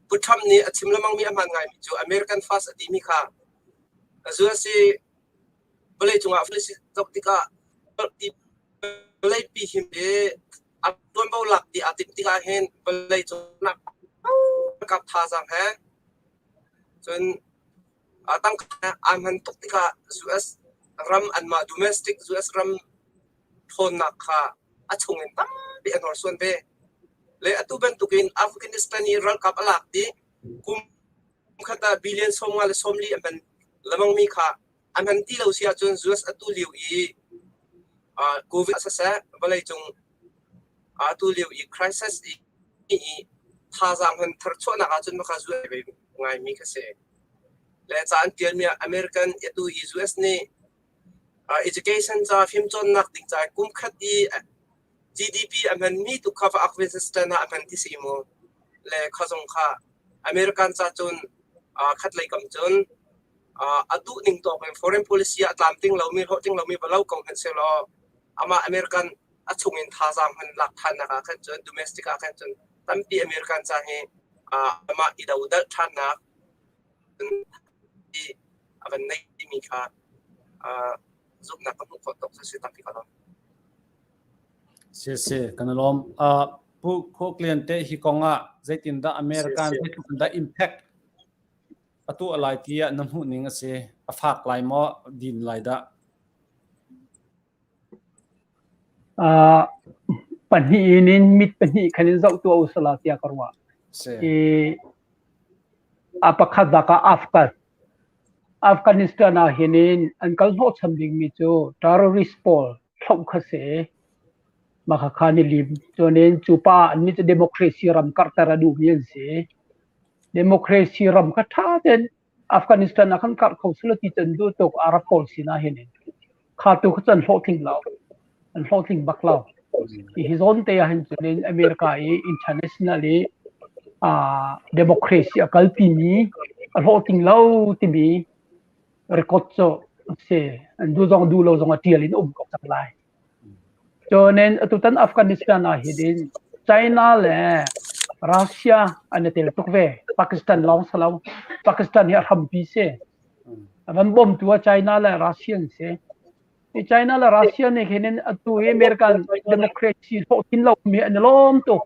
Pu Trump nih a chim lengmang mi a hmaan ngaimi cu American first a timi kha US hi vawleicung ah zoh tikah vawleipi him i a tuanvo lak ti aa timh tikah hin vawleicung ralkap thazaang he cun tangka aa hman tuk tikah US ram anmah domestic US ram ṭhawnnak kha a chung in tampi a hnorsuan ve. Le atu bantukin Afghanistan i ralkap a lak i kum khat ah billion 50 le 40 a hman lemangmi kha a hman ti lo si ahcun US atu lio i COVID siseh vawleicung atu lio i crisis i thazaang hman tharchuahnak ahcun maka US ngaimi kha si. Le ca an tialmi ah American atu i US nih education ca fimcawnnak ding ca kum khat i GDP a hmanmi tu kha Afghanistan ah a hman ti si mu. Le kha zong kha American ca cun khat lei kam cun a duh ning tawk in foreign policy ah tlamtling lomi hlawhtling lomi va lo ko hmanh sehlaw amah American a chung in thazaang hman lak thannak ah khan cun domestic ah khan cun tampi American ca hi amah i dodalh thannak a van nei timi kha zumhnak ka hmuh khawh tuk si tampi ka lawm. Si si kan lawm. Pu Khok Lian te hi kong ah zeitindah American zeitindah impact Atu a lai ti ah na hmuh ning a si. A fak lai maw, din lai dah? Uh, pahnih in mit pahnih khan in zoh tuah usala tiah ka ruah. Si. I a pakhat bak ah Afghan. Afghanistan ah hin in an kal hnawhcham dingmi cu terrorist pawl hloh kha si. Mah kha kha ni lim. Cunin cu pa an nih cu democracy ram karhter a duhmi an si. Democracy ram kha ṭha tein Afghanistan ah khan karh kho selaw ti cu an duh tuk Arab pawl sinah hin. Kha tu kha cu an hlawhtling lo. An hlawhtling bak lo. Hi zawn te ah hin cun America i international i uh, democracy a kalpimi a hlawhtling lo timi record cu si. An duh zong duh lo zong a ṭial in um ko cang lai. Cun atutan Afghanistan ah hin China le Russia an i tel tuk ve. Pakistan lawng si lo. Pakistan hi a hrampi si. A van bawmtu ah China le Russia an si. Hi China le Russia nih hin atu hi American democracy hlawhtlin lo mi an i lawm tuk.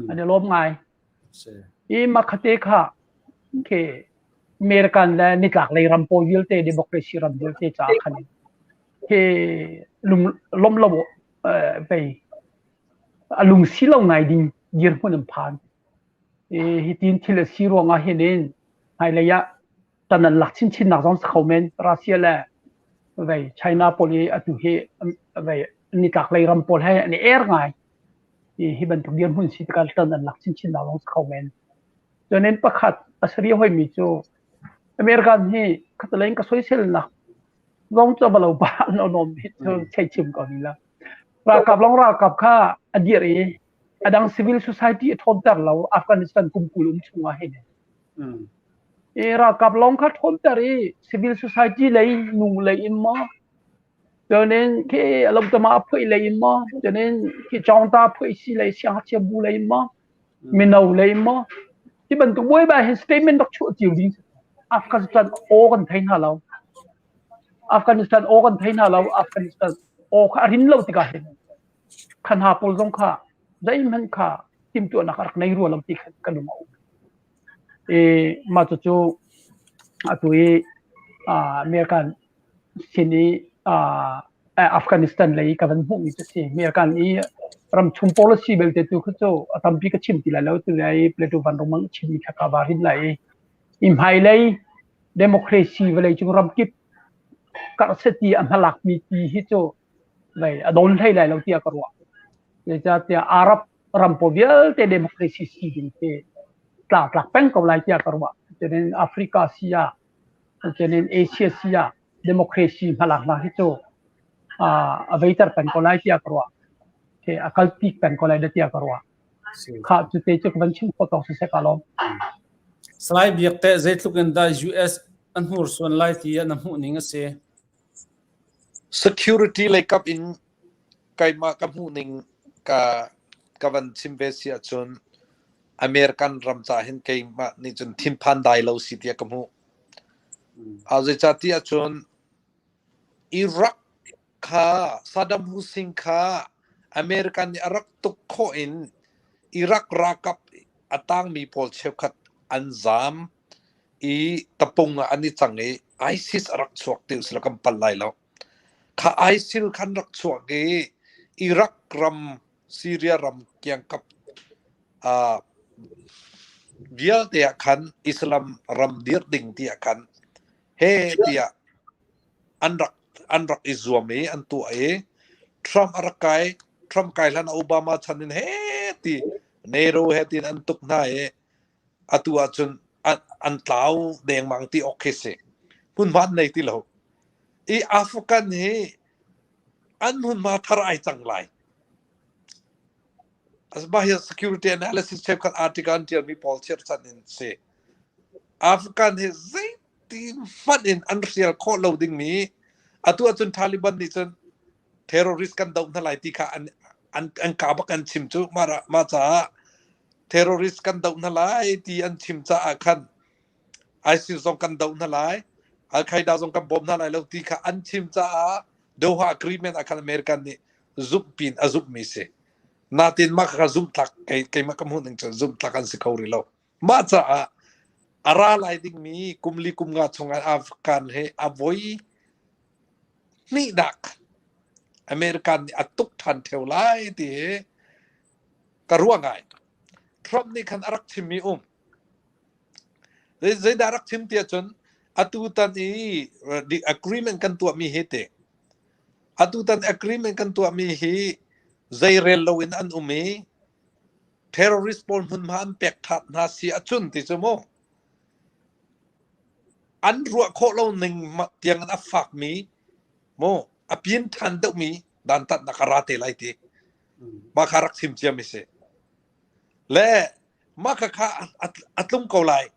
An i lawm ngai. Hi makhate kha khi American le nitlak lei ram pawl vialte democracy ram vialte caah khan hi lung lawm lo pei a lung si lo ngai ding dirhmun an phan. Hi tin thil a si ruangah hin in hmailei ah tan an lak chinchin nak zong si kho men. Russia le vei China pawl i atu hi vei nitlak lei ram pawl he an i er ngai. Hi bantuk dirhmun si tikah tan an lak chinchin nak zong si kho men. Cunin pakhat a sari hoimi cu American hi khatalei in ka soiselnak zong cu a lo ba no nom hi cu chei chim ko ni la. Ralkap long ralkap kha a dir i a dang civil society a ṭhawnter lo Afghanistan kum 20 um chungah hin. I ralkap lawng kha ṭhawnter i civil society lei nu lei in maw cunin khi alotama a phuih lei in maw cunin khi chawngta phuih si lei siangngakchia bu lei in maw mino lei in maw hi bantuk buaibai hin statement rak chuah cio ding Afghanistan aw kan thei hna lo Afghanistan aw kan thei hna lo Afghanistan aw kha a rin lo tikah hin kha hna pawl zong kha zeihmanh kha timhtuahnak a rak nei rua lo ti kha ka lung a um. I mah cucu atu i American sin i Afghanistan lei ka van hmuhmi cu si. American i ramchung policy belte tu kha cu a tampi ka chim ti lai lo tu lai Plato Van Rung mang chimmi kha ka va rin lai i i hmailei democracy vawleicung ramkip karhseti a hmalakmi ti hi cu vei a dawn hlei lai lo tiah ka ruah. Zeicahtiah Arab ram pawl vialte democracy si ding khi tlangtlak peng ko lai tiah ka ruah. Cunin Africa si ah, cunin Asia si ah democracy hmalaknak hi cu a veiter peng ko lai tiah ka ruah. Khi a kalpi peng ko lai tiah ka ruah. Kha cu te cu ka van chim khawh tawk siseh ka lawm. Salai Biak teh zeitluk in dah US an hnursuan lai ti na hmuh ning a si? Security lei kap in keimah ka hmuhning ka ka van chim ve si ahcun American ram ca hin keimah nih cun thinphan dai lo si tiah ka hmuh. Zeicahtiah cun Iraq kha Saddam Hussein kha American nih a rak tuk khawh in Iraq ralkap a tangmi pawl cheukhat an zaam i tapung ah an i cang i ISIS a rak chuak ti usila kan pal lai lo. Kha ISIL khan rak chuak i Iraq ram, Syria ram kiangkap uh, vialte ah khan Islam ram dir ding ti ah khan he tiah an rak an rak i zuam i an tuah i Trump a rak kai Trump kai hlan Obama chan in he ti NATO he tin an tuk hna i atu ahcun an tlau dengmang ti awk khi si. Hmunhma an nei ti lo. I African hi an hmunhma thar ai cang lai. Mah hi security analysis cheukhat article an ṭialmi pawl chirhchan in si. Afghan hi zeiti hmanh in an hrial khawh lo dingmi atu ahcun Taliban nih cun terrorist kan doh hna lai ti kha an an an ka bak an chim cu mah mah caah terrorist kan doh hna lai ti an chim caah khan ISIS zong kan doh hna lai Al Qaeda zong kan bawm hna lai lo ti kha an chim caah Doha agreement ah khan American nih zumh pin a zumh mi si natin mah kha zumh tlak kei keimah ka hmuh ning cun zumh tlak an si kho rih lo mah caah a ra lai dingmi kum li kum nga chungah Afghan he a voi hnihnak American nih a tuk ṭhan ṭheo lai ti hi ka ruah ngai. Trump nih khan a rak chimmi um. Zeidah a rak chim tiah cun atutan i agreement kan tuahmi hi te atutan agreement kan tuahmi hi zeirel loin an um i terrorist pawl hmunhma an pek ṭhan hna si ahcun ti cu mu An ruah khawh lo ning tiang in a fakmi mu a pin ṭhan deuhmi dantatnak a ra te lai ti. Mah kha rak chim ciami si. Le mah kha kha a tlung ko lai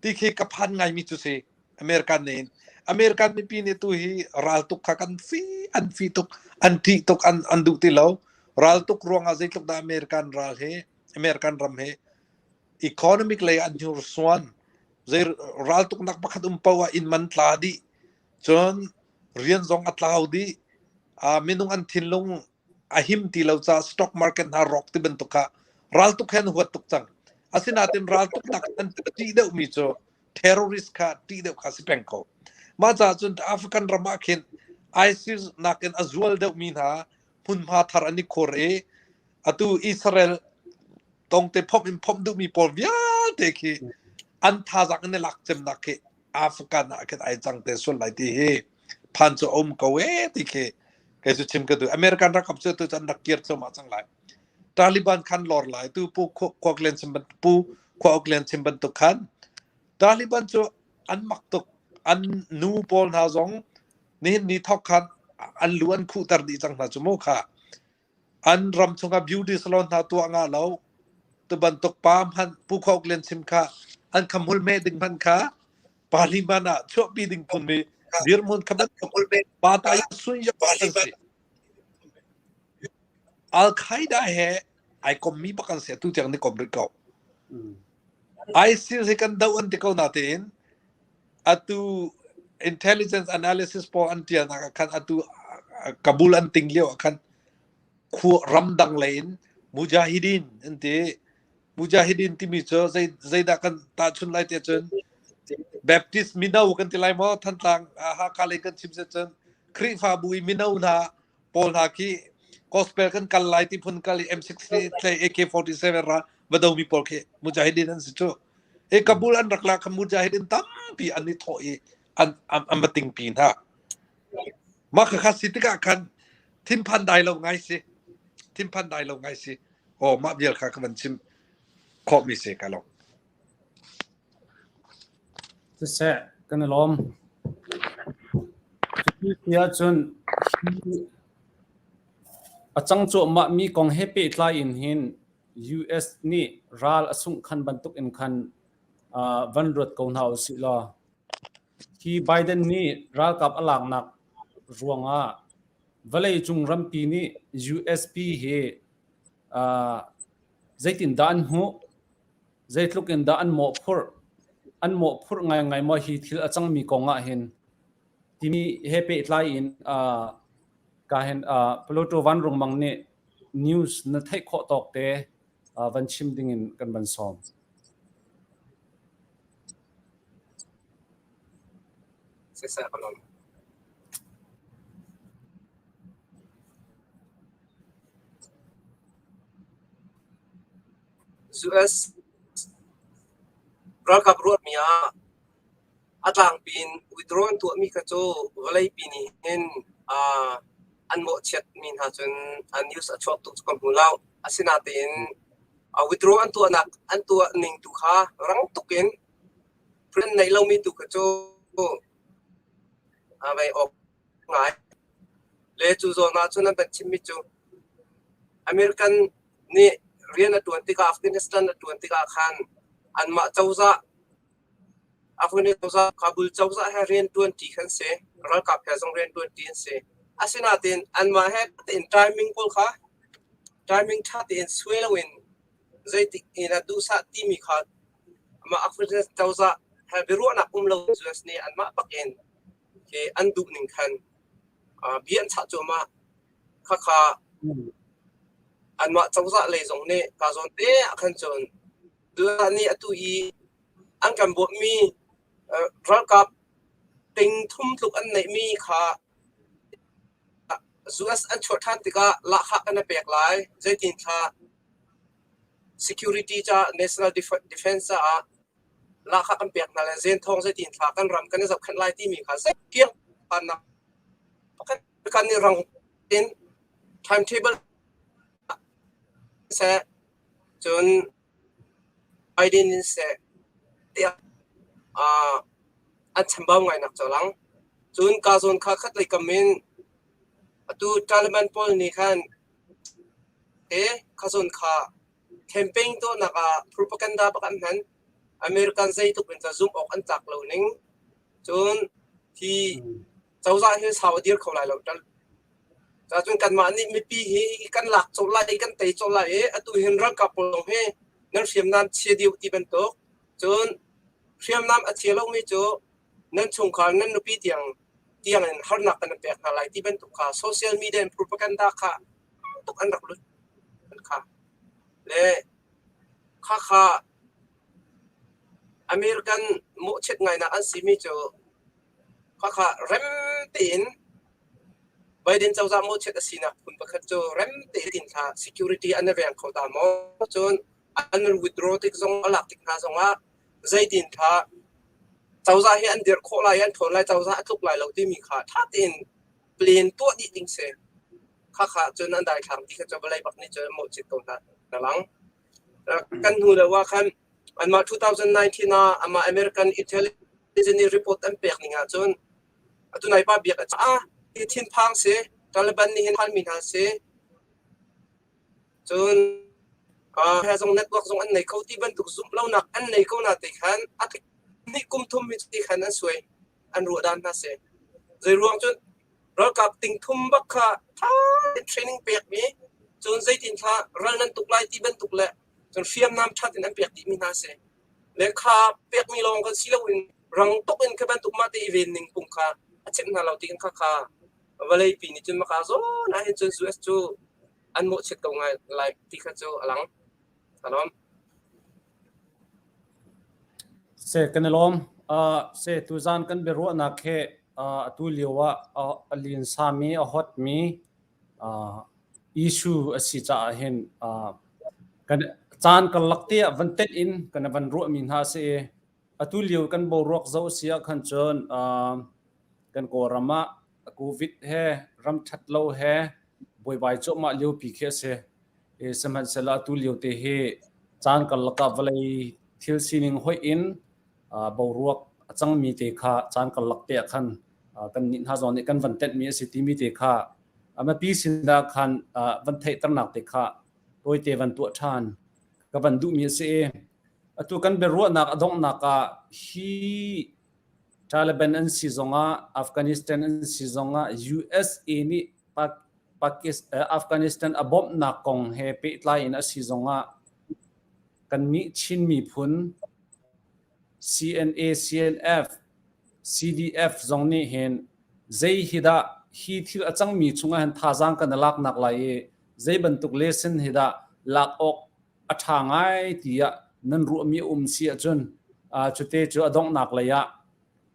ti khi ka phan ngaimi cu si. American nih American mipi nih tu hi raltuk kha kan fi an fi tuk an ṭih tuk an an duh ti lo. Raltuk ruangah zeitluk dah American ral hi American ram hi economic lei an hnursuan zei raltuknak pakhat um paoh ah inn man tla dih cun rian zong a tlau dih minung an thinlung a him ti lo caah stock market hna rawk ti bantuk kha raltuk he an huat tuk cang asinain raltuknak an ṭih deuhmi cu terrorist kha ṭih deuh kha si peng ko mah caah cun African ram ah khin ISIS nakin a zual deuhmi hna hmunhma thar an i khur i atu Israel. Tongte phomh in phomh duhmi pawl vialte khi an thazaang in i lak cemnak khi Afghan ah khin ai cang te sual lai ti hi phan cu a um ko ee ti khi kei cu chim ka duh. American rakap cu tu an rak kir thluahmah cang lai. Taliban khan lor lai tu pu Khuak Lian chim pu Khuauk Lian chim bantuk khan Taliban cu an mak tuk. An nu pawl hna zong nihin ni thok khan an lu an khuhter dih cang hna cu mu kha. An ram chungah beauty salon hna tuah ngah lo. Tu bantuk pa hmanh Pu Khuauk Lian chim kha an khamhul meh ding hmanh kha parliament ah chuahpi ding phun mi dirhmun kha bantuk pa ta sun ya an si. Al Qaeda he ai kommi bak an si atu tiang ni kom rih ko. ISIS hi kan doh an ti ko natein atu intelligence analysis pawl an tialnak ah khan atu Kabul an ting lio ah khan khua ramdang lei in mujahideen an ti. Mujahideen timi cu zei zeidah kan tahchun lai tiah cun Baptist mino kan ti lai maw Thantlang Hakha lei kan chim cun Khrihfabu i mino hna pawl hna khi gospel kan kal lai ti phun kal i M60 tlei AK47 ra va domi pawl khi mujahideen an si cu. E Kabul an rak la kha mujahideen tampi an i thawh i an an va tingpi hna. Mah khakha si tikah khan thinphan dai lo ngai si. Thinphan dai lo ngai si. Oh mah vial kha ka van chim khawhmi si ka lo. Siseh, kan i lawm. Cuti ti ahcun hi a cang cuahmahmi kong he pehtlai in hin US nih ral a sunghkhan bantuk in khan van ruat ko hna usih law hi Biden nih ralkap a laknak ruangah vawleicung rampi nih USP hi zeitindah an hmuh? Zeitluk in dah an mawhphurh? An mawhphurh ngaingai maw hi thil a cangmi kong ah hin? Timi he pehtlai in ka hin Pluto Vanrung Mang nih news na theih khawh tawk te van chim ding in kan van sawm. Siseh ka lawm. US ralkap ruahmi ah a tlangpi in withdraw an tuahmi kha cu vawleipi nih hin an mawhchiatmi hna cun news a chuak tuk cu ka hmu lo. Asinain withdraw an tuahnak an tuah ning tu kha rang tuk in plan neih lomi tu kha cu vei awk ngai. Le cu zawn ah cun an kan chimmi cu American nih rian a ṭuan tikah Afghanistan a ṭuan tikah khan anmah cozah Afghanistan cozah Kabul cozah he rian ṭuanṭi khan si. Ralkap he zong rian ṭuanṭi an si. Asinain anmah he tein timing pawl kha timing ṭha tein suai loin zeitik in a duhsah timi kha amah Afghanistan cozah he biaruahnak um lo US nih anmah bak in khi an duh ning khan bia an chah cuahmah. Khakha anmah cozah lei zong nih ka zawn te ah khan cun Dula nih atu i an kan bawmhmi ralkap ting thum tluk an neihmi kha US an chuah ṭhan tikah lahkhah kan i pek lai. Zeitin thla security ca national defense caah lahkhah kan pek hna lai. Zenthawng zeitin thla kan ram kan i zohkhenh lai timi kha zeikiang phannak pakhat kan i rang in timetable seh cun Biden in seh tiah an chambau ngainak cu a lang. Cun ka zawn kha khat lei kam in atu Taliban pawl nih khan te kha zawn kha campaign tuahnak ah propaganda bak an hman. American zeitluk in dah zumh awk an tlak lo ning. Cun hi cozah hi sau a dir kho lai lo. Cun kanmah nih mipi hi kan lak colh lai i kan tei colh lai i atu hin ralkap pawl zong hi nan hriamnam chia dih ti bantuk cun hriamnam a chia lomi cu nan chungkhar nan nupi tiang tiang in harnak kan pek hna lai ti bantuk kha social media in propaganda kha tuk an rak lut kha le kha kha American mawhchiat ngainak an simi cu Khakha rem tein Biden cozah mawhchiat a sinak phun pakhat cu rem tein thla security an i veng kho ta maw? Cun An withdraw tik zong a lak tik hna zongah zeitin kha cozah hi an dirh khawh lai an ṭhawn lai cozah a tluk lai lo timi kha ṭha tein plan tuah dih ding si. Khakha cun an daithlang ti kha cu vawlei bak nih cun an mawhchiat ko hna na lang. Kan hnu deuh ah khan anmah 2019 ah amah American intelligence report an pek ning ahcun atu nai pa biak a hi thinphang si Taliban nih hin phanmi hna si cun he zong network zong an nei kho ti bantuk zumh lonak an nei ko na te khan a nih kum thum mi ti khan an suai an ruah dan hna si zei ruang cun ralkap ting thum bak kha tha training pek mi cun zeitin thla ral nan tuk lai ti bantuk le cun hriamnam that in an pek dih mi hna si le kha pek mi lawng kan si loin rang tuk in kha bantuk mah te i ven ning pung kha a chimh hna lo ti kan kha kha vawlei pi nih cun maka zawn ah hin cun US cu an mawhchiat ko ngai lai ti kha cu a lang. Alom. Se kan i lawm. Uh, se tuzan kan biaruahnak he uh, atu lio ah uh, a lin sami a hot mi uh, issue a si caah hin uh, kan caan karlak te ah van tenh in kan van ruah mi hna si i atu lio kan boruak zo si ah khan cun uh, kan Kawlram ah COVID he ram ṭhat lo he buaibai cuahmah liopi khi a si. I sihmanhsehlaw atu lio te hi caan karlak ah vawlei thil sining hoih in boruak a cangmi te kha caan karlak te ah khan kan nih hna zong nih kan van tenhmi a si timi te kha a mipi sinah khan van theihternak te kha tawite van tuah ṭhan ka van duhmi a si i atu kan biaruahnak a donghnak ah hi Taliban an si zongah Afghanistan an si zongah USA nih Afghanistan a bawmhnak kong he pehtlai in a si zongah kannih Chin miphun CNA, CNF, CDF zong nih hin zei hi dah hi thil a cangmi chungah hin thazaang kan i laknak lai i zei bantuk lesson hi dah lak awk a ṭha ngai tiah nan ruahmi a um si ahcun cute cu a donghnak lei ah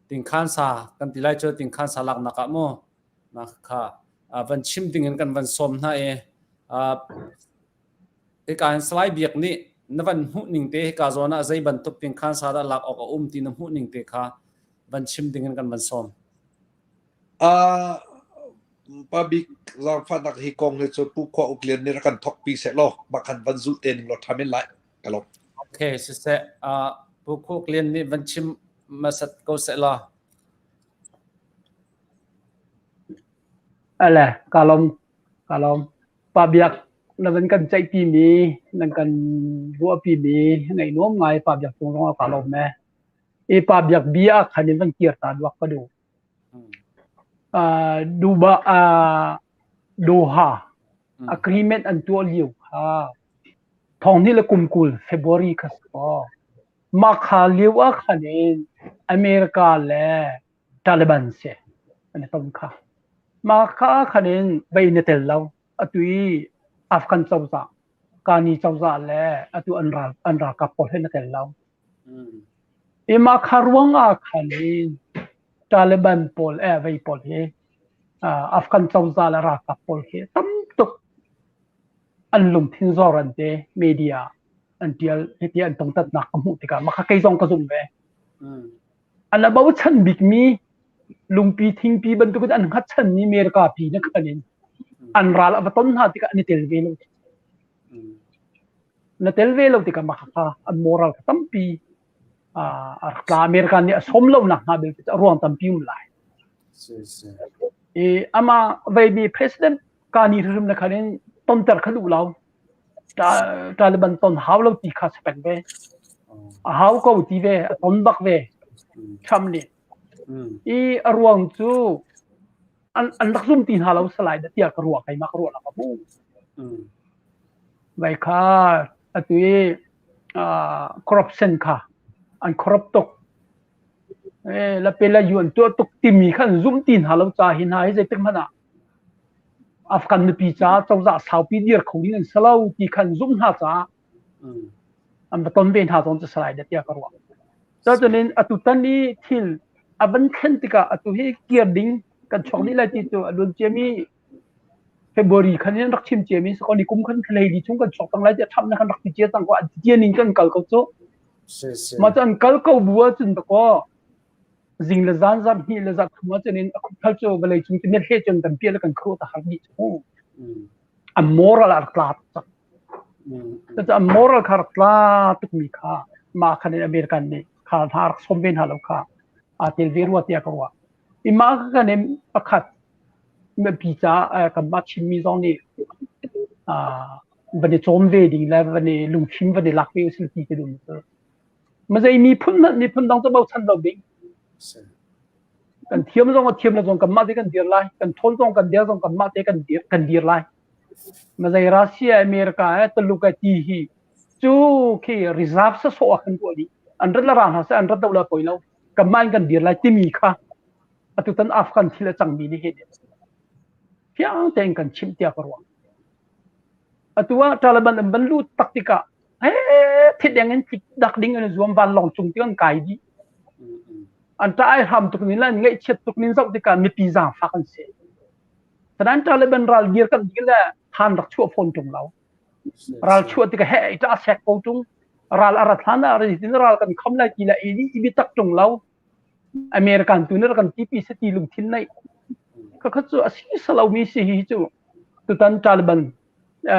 tingkhansa kan ti lai cu tingkhansa laknak ah mu kha van chim ding in kan van sawm hna i hika hin Salai Biak nih na van hmuh ning te hika zawn ah zei bantuk tingkhansa dah lak awk a um ti na hmuh ning te kha van chim ding in kan van sawm. Uh, pabik zaangfahnak hi kong hi cu Pu Khua Uk Lian nih rak kan thokpi seh law makhan van zulh te ning law ṭha men lai ka lawm. Okay, siseh uh, Pu Khua Uk Lian nih van chim hmasat ko seh law. Ale, ka lawm, ka lawm. Pa Biak, na van kan ceihpi mi, nan kan ruahpi mi, ngaih nuam ngai Pa Biak cung zong ah ka lawm e. I Pa Biak bia khan in van kir ta duak ka duh. Duba Doha agreement an tuah lio kha thong hnih le kum 20 February kha si kaw mah kha lio ah khan in America le Taliban si an i ton kha. Mah kha ah khan in vei na tel lo. Atu i Afghan cozah, Kani cozah le atu an ral an ralkap pawl he na tel lo. I mah kha ruang ah khan in Taliban pawl eh vei pawl hi Afghan cozah le ralkap pawl khi tam tuk an lungthin zor an te media an tial hiti an tongtatnak ka hmuh tikah mah kha kei zong ka zumh ve. An a bochan bikmi lungpi thingpi bantukin an hngatchanmi America pi na khan in an ral a va ton hna tikah an i tel ve lo. Na tel ve lo tikah mah kha an moral kha tampi a rak tla. America nih a sawm lonak hna belte cu a ruang tampi um lai. I amah veimi president Kani hrim na khan in tonter kha duh lo. Taliban ton hau lo ti kha si peng ve. A hau ko ti ve, a ton bak ve. Trump nih. I a ruang cu an an rak zum ti hna lo salai da tiah ka ruah keimah ka ruah nak a mu. Vai kha atu i corruption kha an corrupt tuk. Eh la pe la yuan tuah tuk timi kha an zum ti hna lo ca hi hna hi zeitik hmanh ah Afghan mipi ca cozah saupi dir kho ding an si lo ti kha an zumh hna caah an va ton ve hna zawn cu salai da tiah ka ruah. Cucaah atu tan i thil a van thlen tikah atu hi kir ding kan chuak dih lai ti cu a luan ciami. February khan in rak chim cia mi si ko ni kum khan thlei li chung kan chuak cang lai tiah Trump nih khan rak ti cia cang ko an ti cia ning kan kal ko cu. Mah cu an kal ko bu ahcun dakaw zing le zan zarh hnih le zarh thum ahcun in a khupthal cu vawlei cung ti hleh cun kan piah le kan khuh ta har dih cu. An moral a rak tla tuk cang. Cucu an moral kha rak tla tukmi kha mah khan in American nih kha hna rak sawm ve hna lo kha aa tel ve rua tiah ka ruah. I mah kan in pakhat mipi caah kanmah Chinmi zong nih van i cawm ve ding le van i lungfim van i lak ve usih ti ka duh cu. Mazei miphun hmanh miphun dang cu bochan lo ding. Kan thiam zong a thiam lo zong kanmah te kan dir lai. Kan ṭhawn zong kan dir zong kanmah te kan dir kan dir lai. Mazei Russia, America, eh, Tuluk eh ti hi cu khi reserve sawsawh ah kan tuah dih. An rat la ra hna seh an rat lo la poi lo. Kanmah in kan dir lai timi kha atutan Afghan thil a cangmi nih hin fiang tein kan chimh tiah ka ruah. Atu ah Taliban an van lut tak tikah thideng in tlik dak ding an zuam vanlawng cung ti an kai dih. An ṭah ai hram tuk nin le an ngaihchiat tuk nin zoh tikah mipi zaangfak an si. Sanan Taliban ral dir kan ding le than rak chuah fawn ṭung lo. Ral chuah tikah he i ṭah sek ko ṭung. Ral a rat hlan ah tin ral kan kham lai ti le i i bitak ṭung lo. American tu nih kan tipi se ti lungthin nei. Khakha cu a si salomi si hi cu tutan Taliban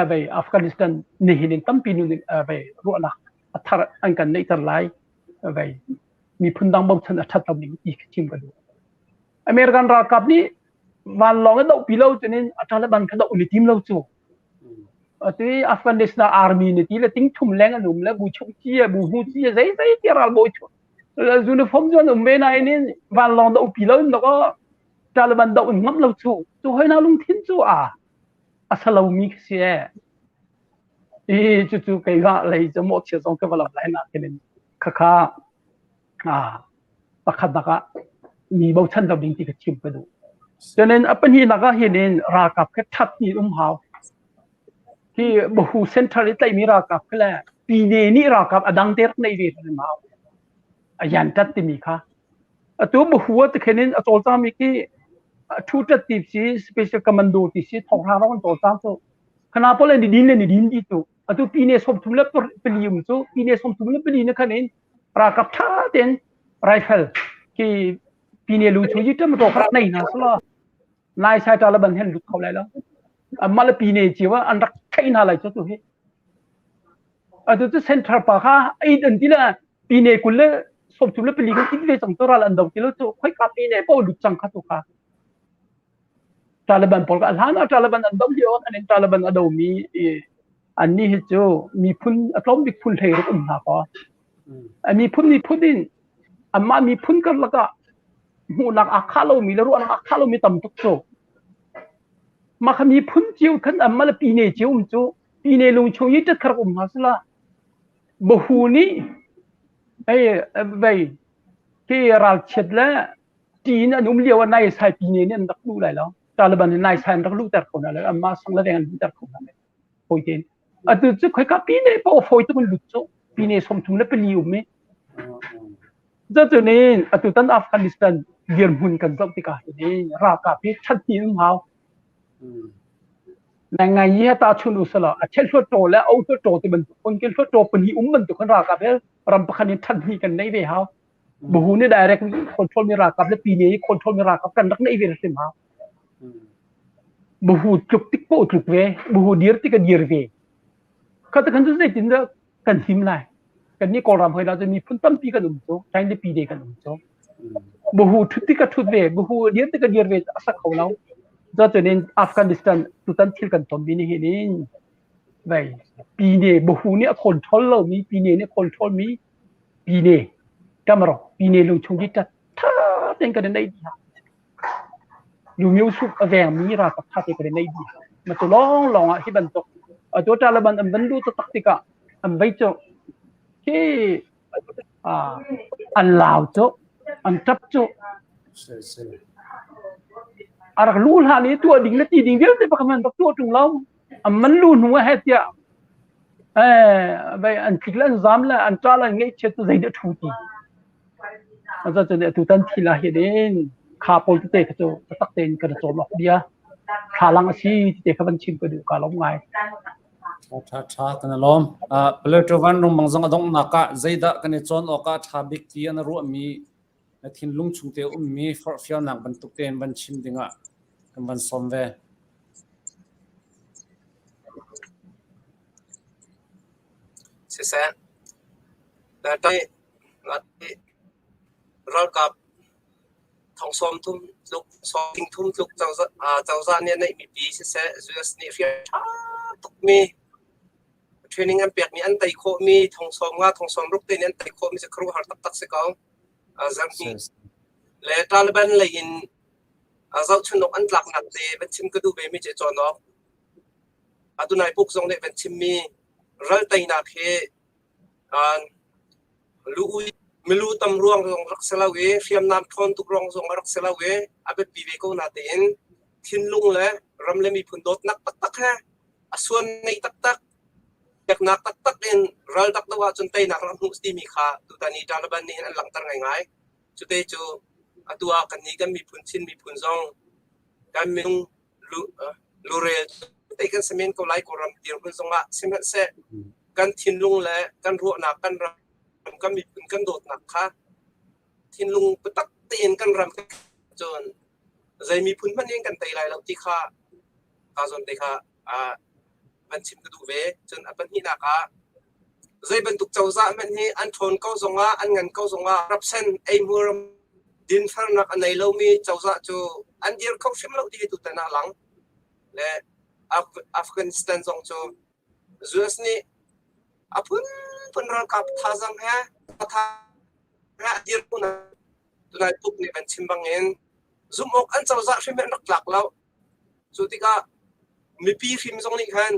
vei Afghanistan nihin in tampi nu nih vei ruahnak a thar an kan neihter lai vei miphun dang bochan a ṭhat lo ning ti chim ka duh. American ralkap nih vanlawng in dohpi lo cunin a Taliban kha doh ni tim lo cu. Atu i Afghanistan army ni ti le ting thum leng an um le bu chuk ci bu hu ci zei zei ti ralbawi chu uniform cu an um ve nain in vanlawng dohpi lo in dok Taliban doh in ngam lo cu cu hoi na lungthin cu a a salomi khi si e i cucu keimah lei cu mawhchiat zong ka va lo lai nakin in khakha a pakhatnak ah mi bochan lo ding ti ka chim ka duh. Cunin a pahnihnak ah hin in ralkap kha that ni um hau. Hi bahu central i tlaihmi ralkap kha le pine nih ralkap a dang te rak nei ve hrim hau. A yan tat timi kha. Atu bahu a tikhin in a cawlcangmi khi thu tat ti si special commando ti si thonghra rong an cawlcang cu. Khana pawl ni din le ni din di tu. Atu pine 34 le pali um cu pine 34 le pali na khan in ralkap ṭha tein rifle khi pine lu chu yi ṭam ro kha nei hna selaw nai sai ta la ban hen lut kho lai lo amma le pine chiu an rak thei hna lai chu tu hi atu cu central pa kha ei an ti le pine kul le 30 le pali kan ti ve cang to ral an do ti lo chu khoi ka pine po lut cang kha tu kha Taliban pawl ka hlan ah Taliban an do lio an in Taliban a do mi an ni hi cu miphun a tlawm bik phun hlei ruk um hna kaw a miphun miphun in anmah miphun karlak ah hmuhnak aa khah lomi le ruahnak aa khah lomi tam tuk cu mah kha miphun cio khan anmah le pine cio um cu pine lung chung i ṭet kharak um hna sila bahu nih ei vei khi ralchiat le ṭi in an um lio ah nai sai pine nih an rak duh lai lo Taliban nih nai sai an rak luhter kho hna lo anmah sang le veng an luhter kho hna lo fawi tein atu cu khoika pine paoh fawi tuk in lut cu pine 34 um i Cucunin atutan Afghanistan dirhmun kan zoh tikah hin ralkap hi ṭhat ti um hau. Ngai ngai hi tahchun u selaw a chel hluat le o hluat ti bantuk kun kin hluat pahnih um bantuk kan ralkap he ram pakhat in ṭhat hnih kan nei ve hau. Buhu nih direct control mi ralkap le pine i control mi ralkap kan rak neih ve hrim hau. Buhu tluk tik poh tluk ve, buhu dir tik a dir ve. Kha kan cu zeitin dah kan him lai. Kan nih Kawlram hoi la cu miphun tampi kan um cu, Chinese pine kan um cu. Buhu thut tik a thut ve, buhu dir tik a dir ve a sa kho lo. Cutin Afghanistan tutan thil kan ton mi nih hin in vei pine buhu nih a control lo mi pine nih control mi pine kamaro pine lung chung hi ṭha tein kan i neih dih Lumio sup a vengmi ralkap ṭha tein kan i neih dih. Ma cu lawnglawng ah hi bantuk atu Taliban an van luh taktak tikah an vei cu khi an lau cu an ṭap cu a rak lu hlan i tuah ding le ti ding vialte pakhat man rak tuah ṭung lo an man lu hnu ah he tiah eh an tlik le an zam le an ṭah le an ngaihchiat cu zei dah ṭhu ti Cucaah atutan thil ah hin kha pawl tete kha cu biatak tein kan i cawm awk bia. thlalang a si ti kha van chim ka duh ka lawm ngai. Tha tha kan lawm. Plato van rung bang zong a donghnak ah zeidah kan i cawn awk ah tha bik ti an ruahmi na thinlung chung te ummi forhfialnak bantuk tein van chim dingah kan van sawm ve. Siseh, ralkap thong 30 tluk 30 tluk cozah nih a neihmi pi siseh US nih hriam ṭha tukmi training an pekmi an tei khawhmi thong 50 thong 60 te nih an tei khawhmi cu khuaruahhar taktak si ko. Zarhhnih le Taliban lei in zohchun awk an tlaknak te van chim ka duh ve mi cu cawn awk. Atu nai puk zong nih van chimmi ral teinak hi Milu tam ruang zong rak si lo i hriamnam ṭhawn tuk ruang zong a rak si lo i a biapi ve ko natein thinlung le ram le miphun dawtnak taktak he a suan nei taktak peknak taktak in ral rak doh ahcun teinak rak hmuh timi kha tutan i Taliban nih hin an langhter ngaingai. Cute cu atu ah kannih kan miphun Chin miphun zong kan minung lurel te kan si men ko lai Kawlram dirhmun zongah sihmanhseh kan thinlung le kan ruahnak kan ram kan miphun kan dawtnak kha thinlung biatak tein kan ram cun zei miphun hmanh in kan tei lai lo ti kha ka zawn te kha van chim ka duh ve. Cun a pahnihnak ah zei bantuk cozah hmanh hi an ṭhawn ko zongah an ngan ko zongah rapsen eihmur dinfelnak a nei lomi cozah cu an dir kho hrim lo ti hi tutan ah a lang. Le Afghanistan zong cu US nih a phunphun ralkap thazaang he tha he a dir ko tunai tuk nih kan chim bangin zumh awk an cozah hrim an rak tlak lo. Cu tikah mipi hrim zong nih khan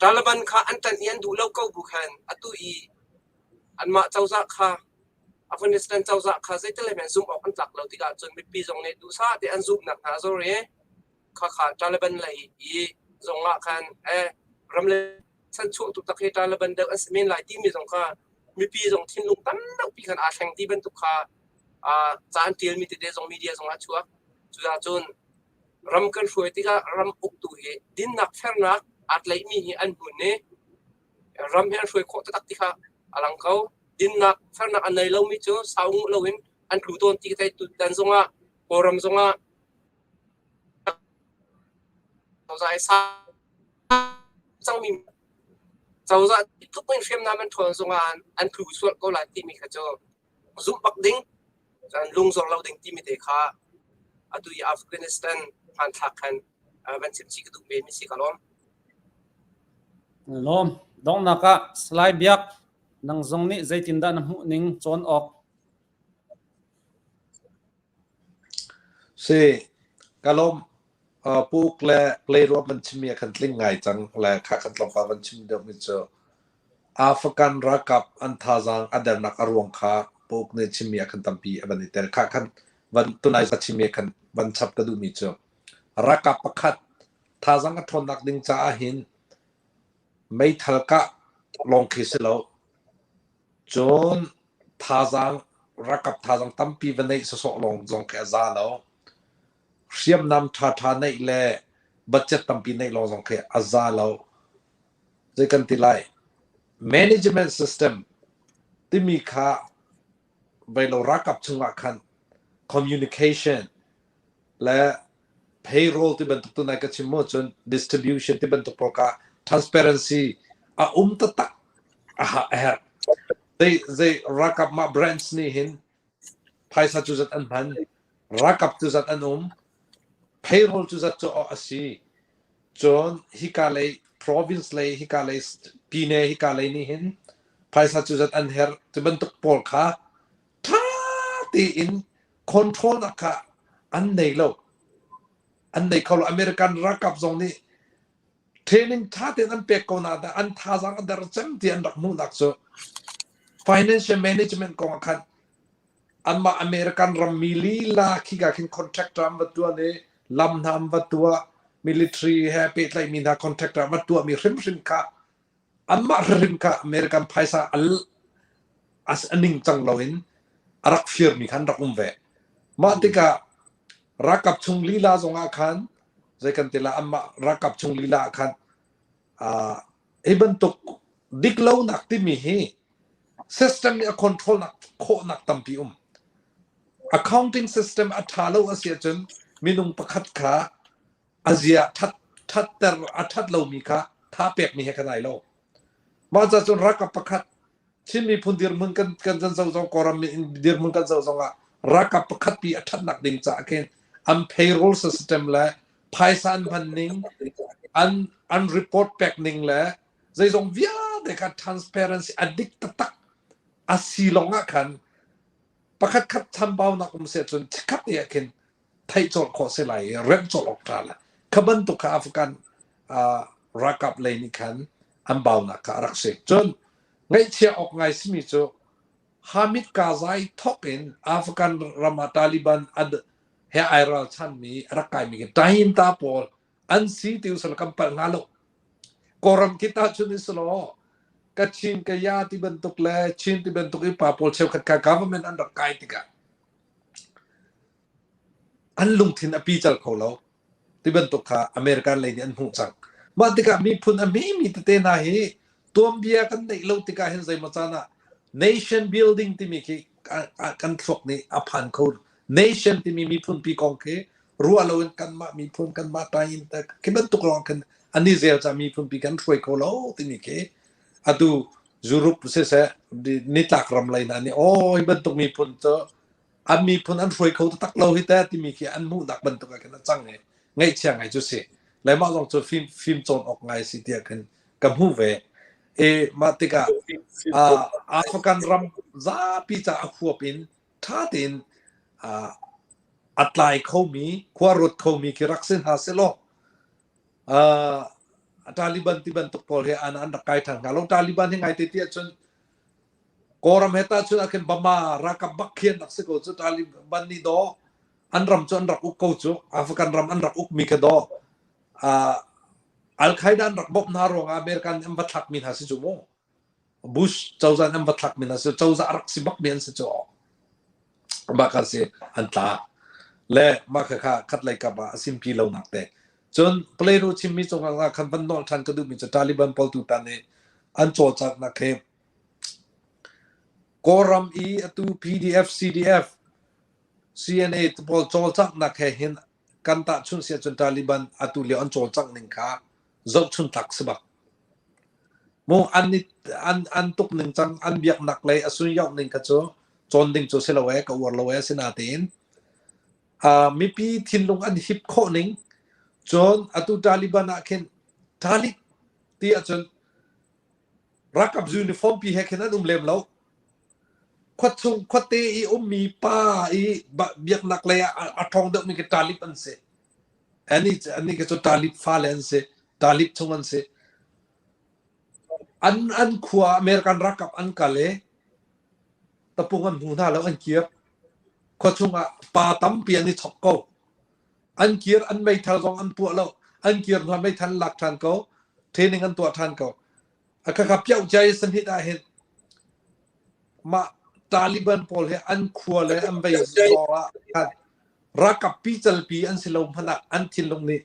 Taliban kha an ṭanh i an duh lo ko bu khan atu i anmah cozah kha Afghanistan cozah kha zeitil hmanh zumh awk an tlak lo tikah cun mipi zong nih duhsah te an zumhnak hna a zor i khakha Taliban lei i zong ah khan eh ram le chanchuah tu tak hi Taliban deuh an si men lai timi zong kha mipi zong thinlung tam deuhpi khan aa thleng ti bantuk kha ca an ṭialmi tete zong media zong ah a chuak. Cucaah cun ram kan hruai tikah ram uktu hi dinnak fernak aa tlaihmi hi an hmun i ram hi an hruai khawh taktak ti kha a lang ko. Dinnak fernak a nei lomi cu sau nguh loin an tlu tawn ti ka thei. Tutan zongah Kawlram zongah cozah i sa cangmi cozah tluk in hriamnam an ṭhawn zongah an tlu sual ko lai timi kha cu zumh bak ding cun lungzor lo ding timi te kha atu i Afghanistan hmanthlak khan van chim chih ka duh ve mi si ka lawm. Lawm. Donghnak ah Salai Biak nang zong nih zeitindah na hmuh ning cawn awk Si, ka lawm. Puk le Playruah van chimmi a kan tling ngai cang le kha kan tlawmpal van chim deuhmi cu Afghan ralkap an thazaang a dernak a ruang kha Puk nih chimmi a kan tampi a van i tel. Kha khan van tunai ka chimmi khan van chap ka duhmi cu ralkap pakhat thazaang a ṭhawnnak ding caah hin meithal kah lawng khi si lo. Cun thazaang ralkap thazaang tampi va neih sawsawh lawng zong khi a za lo. Hriamnam ṭhaṭha neih le budget tampi neih lawng zong khi a za lo. Zei kan ti lai? Management system timi kha veilo ralkap chungah khan communication le payroll ti bantuk tu nai ka chim mu cun distribution ti bantuk pawl kha transparency a um taktak a herh. Zei zei ralkap mah branch nih hin phaisa cu zat an hman, ralkap cu zat an um, payroll cu zat cu a si. Cun hika lei province lei hika lei pine hika lei nih hin phaisa cu zat an herh ti bantuk pawl kha ṭha tein control nak kha an nei lo. An nei kho lo. American ralkap zong nih training ṭha tein an pek ko na dah an thazaang a der cem ti an rak hmuhnak cu financial management kong ah khan anmah American rammi lila khika khin contractor an va tuan i lam hna an va tuah military he pehtlaihmi hna contractor an va tuahmi hrimhrim kha anmah hrimhrim kha American phaisa al a ningcang loin a rak firmi kha an rak um ve. Mah tikah Ralkap chung lila zong ah khan zei kan ti la anmah ralkap chung lila ah khan uh, hi bantuk diklonak timi hi system nih a control nak khawhnak tampi um. Accounting system a ṭha lo a si ahcun minung pakhat kha a zia ṭhat ṭhatter a ṭhat lomi kha tha pekmi he kan ai lo. Mah ca cun ralkap pakhat Chin miphun dirhmun kan kan kan zoh zong Kawlram dirhmun kan zoh zong ah ralkap pakhat pi a ṭhatnak ding caah khin an payroll system le phaisa an hman ning an an report pek ning le zeizong vialte kha transparency a dik taktak a si lawng ah khan pakhat khat chambaunak um seh cun chikkhat te ah khin theih colh khawh si lai i remh colh awk ṭha la. Kha bantuk kha Afghan uh, ralkap lei nih khan an baunak kha a rak si. Cun ngaihchia awk ngai simi cu Hamid Karzai thawk in Afghan ram ah Taliban ad he ai ralchanmi a rak kaimi khi Tahinta pawl an si ti usal kan palh hnga lo. Kawlram khi tahchun in selaw Kachin Kaya ti bantuk le Chin ti bantuk i pa pawl cheukhat kha government an rak kai tikah an lungthin a pical kho lo ti bantuk kha American lei nih an hmuh cang. Mah tikah miphun a hmemi tete hna hi tuanbia kan neih lo tikah hin zeimaw caan ah nation building timi khi kan thluak nih a phan kho. Nation timi miphun pi kong khi ruah loin kanmah miphun kanmah tain khi bantuk lawng khin an i zel ca miphun pi kan hruai kho lo timi khi atu Europe siseh nitlak ram lei hna nih aw hi bantuk miphun cu an miphun an hruai kho taktak lo hi teh timi khi an hmuhnak bantuk ah khin a cang i ngaihchia ngai cu si. Le mah zong cu fim fim cawn awk ngai si tiah khin ka hmuh ve. E mah tikah uh, African ram zapi ca a huap in ṭha tein uh, a tlai khomi khua ruat khomi khi rak si hna selaw uh, Taliban ti bantuk pawl hi an an rak kai ṭhan hnga lo. Taliban hi ngai te ti ahcun Kawlram he tahchun ah khin Bama ralkap bak khi an rak si ko cu. Taliban nih daw an ram cu an rak uk ko cu. Afghan ram an rak ukmi kha daw uh, Al-Qaeda an rak bawmh hna ruangah American nih an va thlakmi hna si cu mu. Bush cozah nih an va thlakmi hna si cozah a rak si bakmi an si cu. Mah kha si an tla. Le mah kha kha khat lei kap ah a simpi lo nak te. Cun Plero chimmi cungah khan van nawl ṭhan ka duhmi cu Taliban pawl tutan i an cawlcanghnak hi Kawlram i atu PDF, CDF, CNA pawl cawlcanghnak he hin kan tahchunh si ahcun Taliban atu lio an cawlcangh ning kha zohchun tlak si bak. Mu an an an tuk ning cang an biaknak lei a sunyoh ning kha cu cawn ding cu si lo ee ka uar lo ee sinatein uh, mipi thinlung an hip khawh ning cun atu Taliban ah khin Talib ti ahcun Ralkap uniform pi he khin an um lem lo. Khuachung khuate i ummi pa i biaknak lei ah a ṭhawng deuhmi khi Talib an si. Ani ani khi cu Talib fale an si. Talib chung an si. An an khua American ralkap an kal i tapung an hmu hna lo an kir. Khuachung ah pa tampi an i chok ko. An kir an meithal zong an puah lo. An kir hnu ah meithal an lak ṭhan ko. Training an tuah ṭhan ko. A khakha piau cia i sanhit ah hin mah Taliban pawl hi an khua le an vei zawr ah khan ralkap pi an si lo hmanh ah an thinlung nih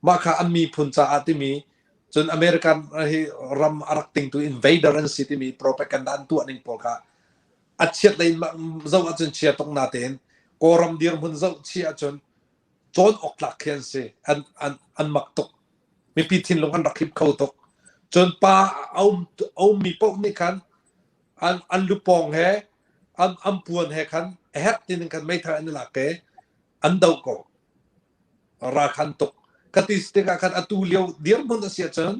mah kha an miphun caah timi cun American hi ram a rak tingtu invader an si timi propaganda an tuah ning pawl kha a chiat lei zoh ahcun chia tuk natein Kawlram dirhmun zoh chih ahcun cawn awk tlak khi an si an an an mak tuk mipi thinlung an rak hip kho tuk cun pa a um a ummi paoh nih khan an an lupawng he an an puan he khan a herh tin khan meithal an i lak i an do ko ra khan tuk ka ti tikah khan atu lio dirhmun a si ahcun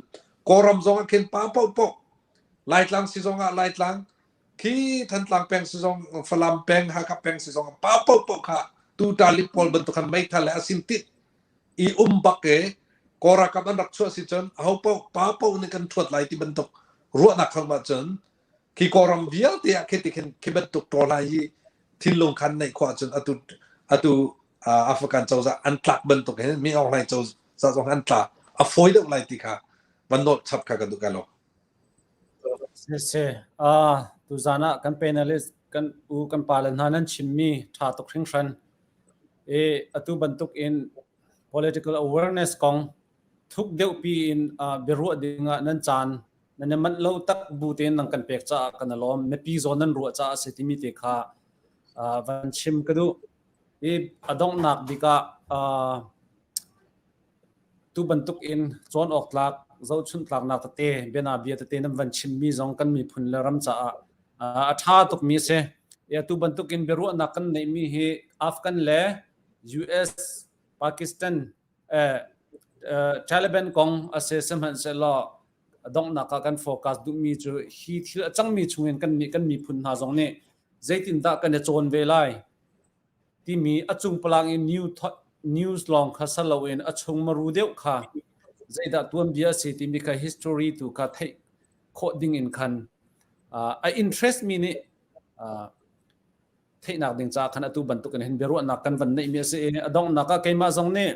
Kawlram zong ah khin pa paoh paoh Laitlang si zong ah Laitlang Khi Thantlang peng si zong, Falam peng, Hakha peng si zong, pa paohpaoh kha tu Talib pawl bantuk khan meithal le a sim tit i um bak i Kawl ralkap an rak chuah si cun aho paoh pa paoh nih kan ṭhuat lai ti bantuk ruahnak khang ah cun khi Kawlram vialte ah khi ti khin khi bantuk ṭawl hi thinlung khan neih khawh ahcun atu atu African cozah an tlak bantuk hin Min Aung Hlaing cozah zong an tla a fawi deuh lai ti kha van nolh chap kha ka duh ka lo. Siseh, ah tuzaan ah kan panelist kan u kan pale hna nan chimmi ṭha tuk hringhran. I atu bantuk in political awareness kong thuk deuh pi in biaruah ding ah nan caan nan i manh lo tak bu tein nan kan pek caah kan i lawm. Mipi zawn nan ruah caah a si timi te kha van chim ka duh. I a donghnak bik ah tu bantuk in cawn awk tlak zohchunh tlaknak tete bianabia tete nan van chimmi zong kan miphun le ram caah a ṭha tukmi a si. Tu bantuk in biaruahnak kan neihmi hi Afghan le US, Pakistan, eh, Taliban kong a si sihmanhsehlaw donghnak ah kan focus duhmi cu hi thil a cangmi chungin kan kan miphun hna zong nih zeitindah kan i cawn ve lai timi a cungpalang in new news lawng kha sa loin a chung maru deuh kha zeidah tuanbia a si timi kha history tu kha theih khawh ding in khan a interest mi nih theihnak ding caah khan atu bantuk in hin biaruahnak kan van neihmi a si i a donghnak ah keimah zong nih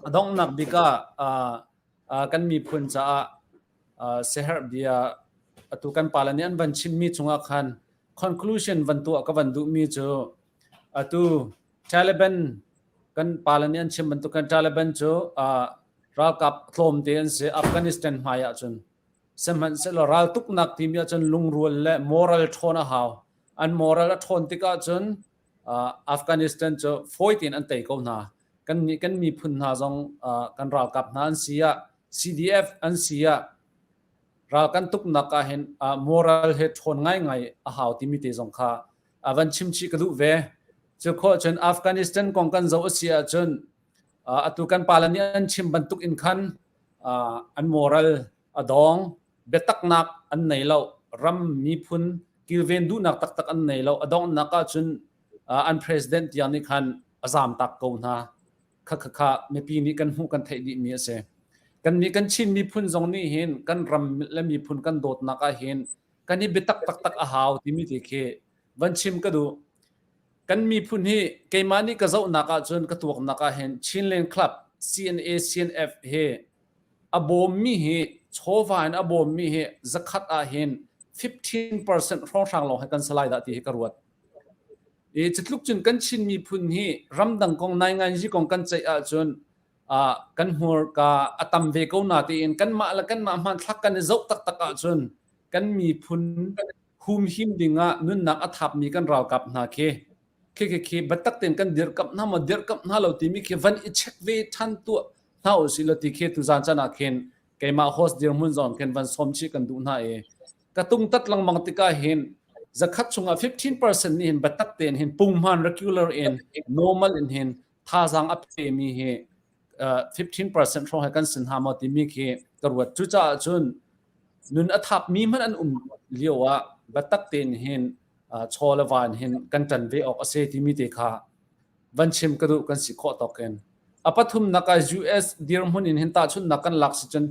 a donghnak bik ah kan miphun caah siaherh bia atu kan pale nih an van chimmi chungah khan conclusion van tuah ka van duhmi cu atu Taliban kan pale nih an chim bantuk kan Taliban cu ralkap tlawmte an si Afghanistan hmai ahcun sihmanhsehlaw raltuknak timi ahcun lungrual le moral ṭhawn a hau an moral a ṭhawn tikah cun Afghanistan cu fawi tein an tei ko hna kan kan miphun hna zong kan ralkap hna an si ah CDF an si ah ral kan tuknak ah hin moral he ṭhawn ngaingai a hau timi te zong kha van chim chih ka duh ve. Cu khawh cun Afghanistan kong kan zoh a si ahcun atu kan pale nih an chim bantuk in khan an moral a dawng, biataknak an nei lo, ram miphun kilven duhnak taktak an nei lo. A donghnak ahcun an president tiang nih khan a zamtak ko hna. Kha kha kha mipi nih kan hmuh kan theih dihmi a si. Kannih kan Chin miphun zong nih hin kan ram le miphun kan dawtnak ah hin kan i biatak taktak a hau timi te khi van chim ka duh. Kan miphun hi keimah nih ka zohnak ahcun ka tuaknak ah hin Chinland Club CNA CNF hi a bawmmi hi chawva in a bawmmi hi zakhat ah hin 15% hrawnghrang lawng hi kan salai dah ti hi ka ruat. I cutluk cun kan Chin miphun hi ramdang kong nainganzi kong kan ceih ahcun uh, kan hmurka a tam ve ko na tiin kanmah le kanmah hmanthlak kan i zoh taktak ahcun kan miphun humhim dingah nunnak a thapmi kan ralkap hna khi khi khi khi biatak tein kan dirkamh hna maw dirkamh hna lo timi khi van i check ve than tuah hna usih law ti khi tuzan chan ah khin keimah host dirhmun zong khin van sawm chih kan duh hna i ka tungtat lengmang tikah hin zakhat chungah 15% nih hin biatak tein hin punghman regular in normal in hin thazaang a pemi hi 15% hrawng he kan sin hna maw timi khi ka ruat. Cucaah cun nun a thapmi hmanh an um lio ah biatak tein hin chaw le van hin kan ṭan ve awk a si timi te kha van chim ka duh kan si khawh tawk in. A pathumnak ah US dirhmun in hin tahchunhnak kan lak si cun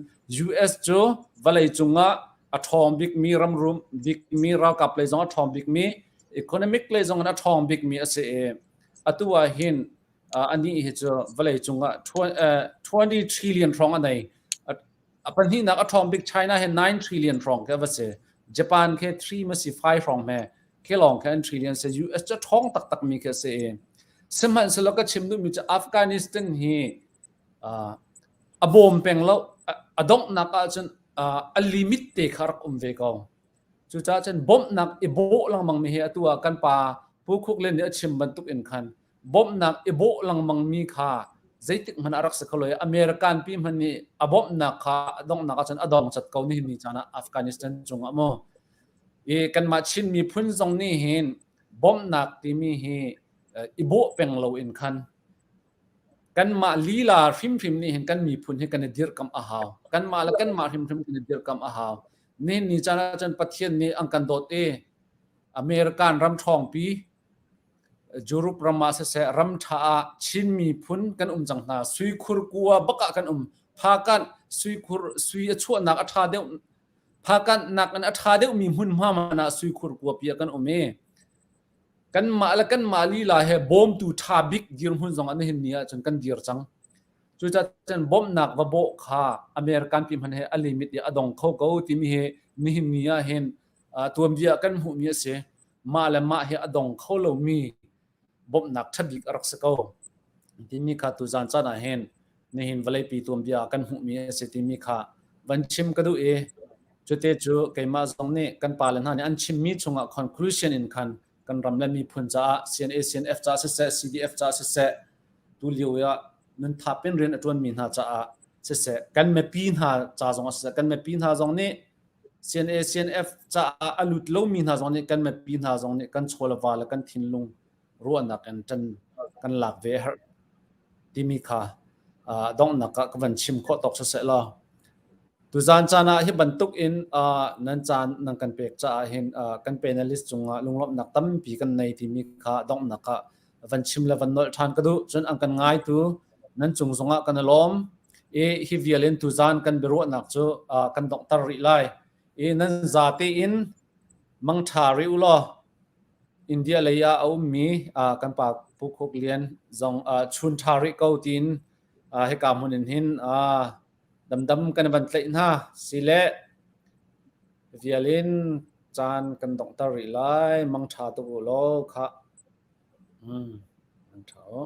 US cu vawlei cungah a ṭhawng bikmi ramrum bikmi ralkap lei zong a ṭhawng bikmi economic lei zong in a ṭhawng bikmi a si i atu ah hin anih hi cu vawlei cungah 20 trillion hrawng a nei. A pahnihnak a ṭhawng bik China hi 9 trillion hrawng khi a va si. Japan khi 3 ma si 5 hrawng hme. Khi lawng khi an trillion si. US cu ṭhawng taktak mi khi a si i. Sihmanhsehlaw ka chim duhmi cu Afghanistan hi a bawm peng lo. A donghnak ahcun a limit te kha rak um ve ko. Cucaah cun bawmhnak i bawh lengmang mi hi atu ah kan pa Pu Khuk Lian nih a chim bantuk in khan bawmhnak i bawh lengmang mi kha zeitik hmanh ah rak si kho lo i American pi hmanh nih a bawmhnak kha a donghnak ahcun a dong cat ko nihin ni caan ah Afghanistan cungah mu. I kanmah Chin miphun zong nih hin bawmhnak timi hi i bawh peng lo in khan kanmah lila hrimhrim nih hin kan miphun hi kan i dirhkamh a hau. Kanmah le kanmah hrimhrim kan i dirhkamh a hau. Nihin ni caan ahcun Pathian nih an kan dawt i American ram ṭhawngpi Europe ram ah siseh ram ṭha ah Chin miphun kan um cang hna. Suikhur kua bak ah kan um. Phakanh suikhur sui a chuahnak a ṭha deuh phakanh nakin a ṭha deuhmi hmunhma man ah suikhur kua pi ah kan um i kanmah le kanmah lila he bawmtu ṭha bik dirhmun zong ah nihin ni ahcun kan dir cang. Cucaah cun bawmhnak va bawh kha American pi hmanh he a limit i a dong kho ko timi hi nihin ni ah hin tuanbia kan hmuhmi a si. Mah le mah hi a dong kho lomi bawmhnak ṭha bik a rak si ko. Timi kha tuzan caan ah hin nihin vawleipi tuanbia ah kan hmuhmi a si timi kha van chim ka duh i cute cu keimah zong nih kan pale hna nih an chimmi chungah conclusion in khan kan ram le miphun caah CNA CNF caah siseh CDF caah siseh tu lio ah nun thap in rian a ṭuanmi hna caah siseh kan mipi hna ca zong ah siseh kan mipi hna zong nih CNA CNF caah a lut lomi hna zong nih kan mipi hna zong nih kan chaw le va le kan thinlung ruahnak in ṭan kan lak ve a herh timi kha donghnak ah ka van chim khawh tawk siseh law tuzan caan ah hi bantuk in nan caan nan kan pek caah hin kan panelist cungah lunglawmhnak tampi kan nei timi kha donghnak ah van chim le van nolh ṭhan ka duh. Cun an kan ngaitu nan cung zongah kan i lawm i hi vial in tuzan kan biaruahnak cu kan donghter rih lai. I nan zate in mangṭha rih u law India lei ah a ummi kan pa Pu Khuk Lian zong chun ṭha rih ko tiin hika hmun in hin damdam kan van tlaih hna. Sile vial in caan kan donghter rih lai. Mangṭha tuk u law khah. Mangṭha u.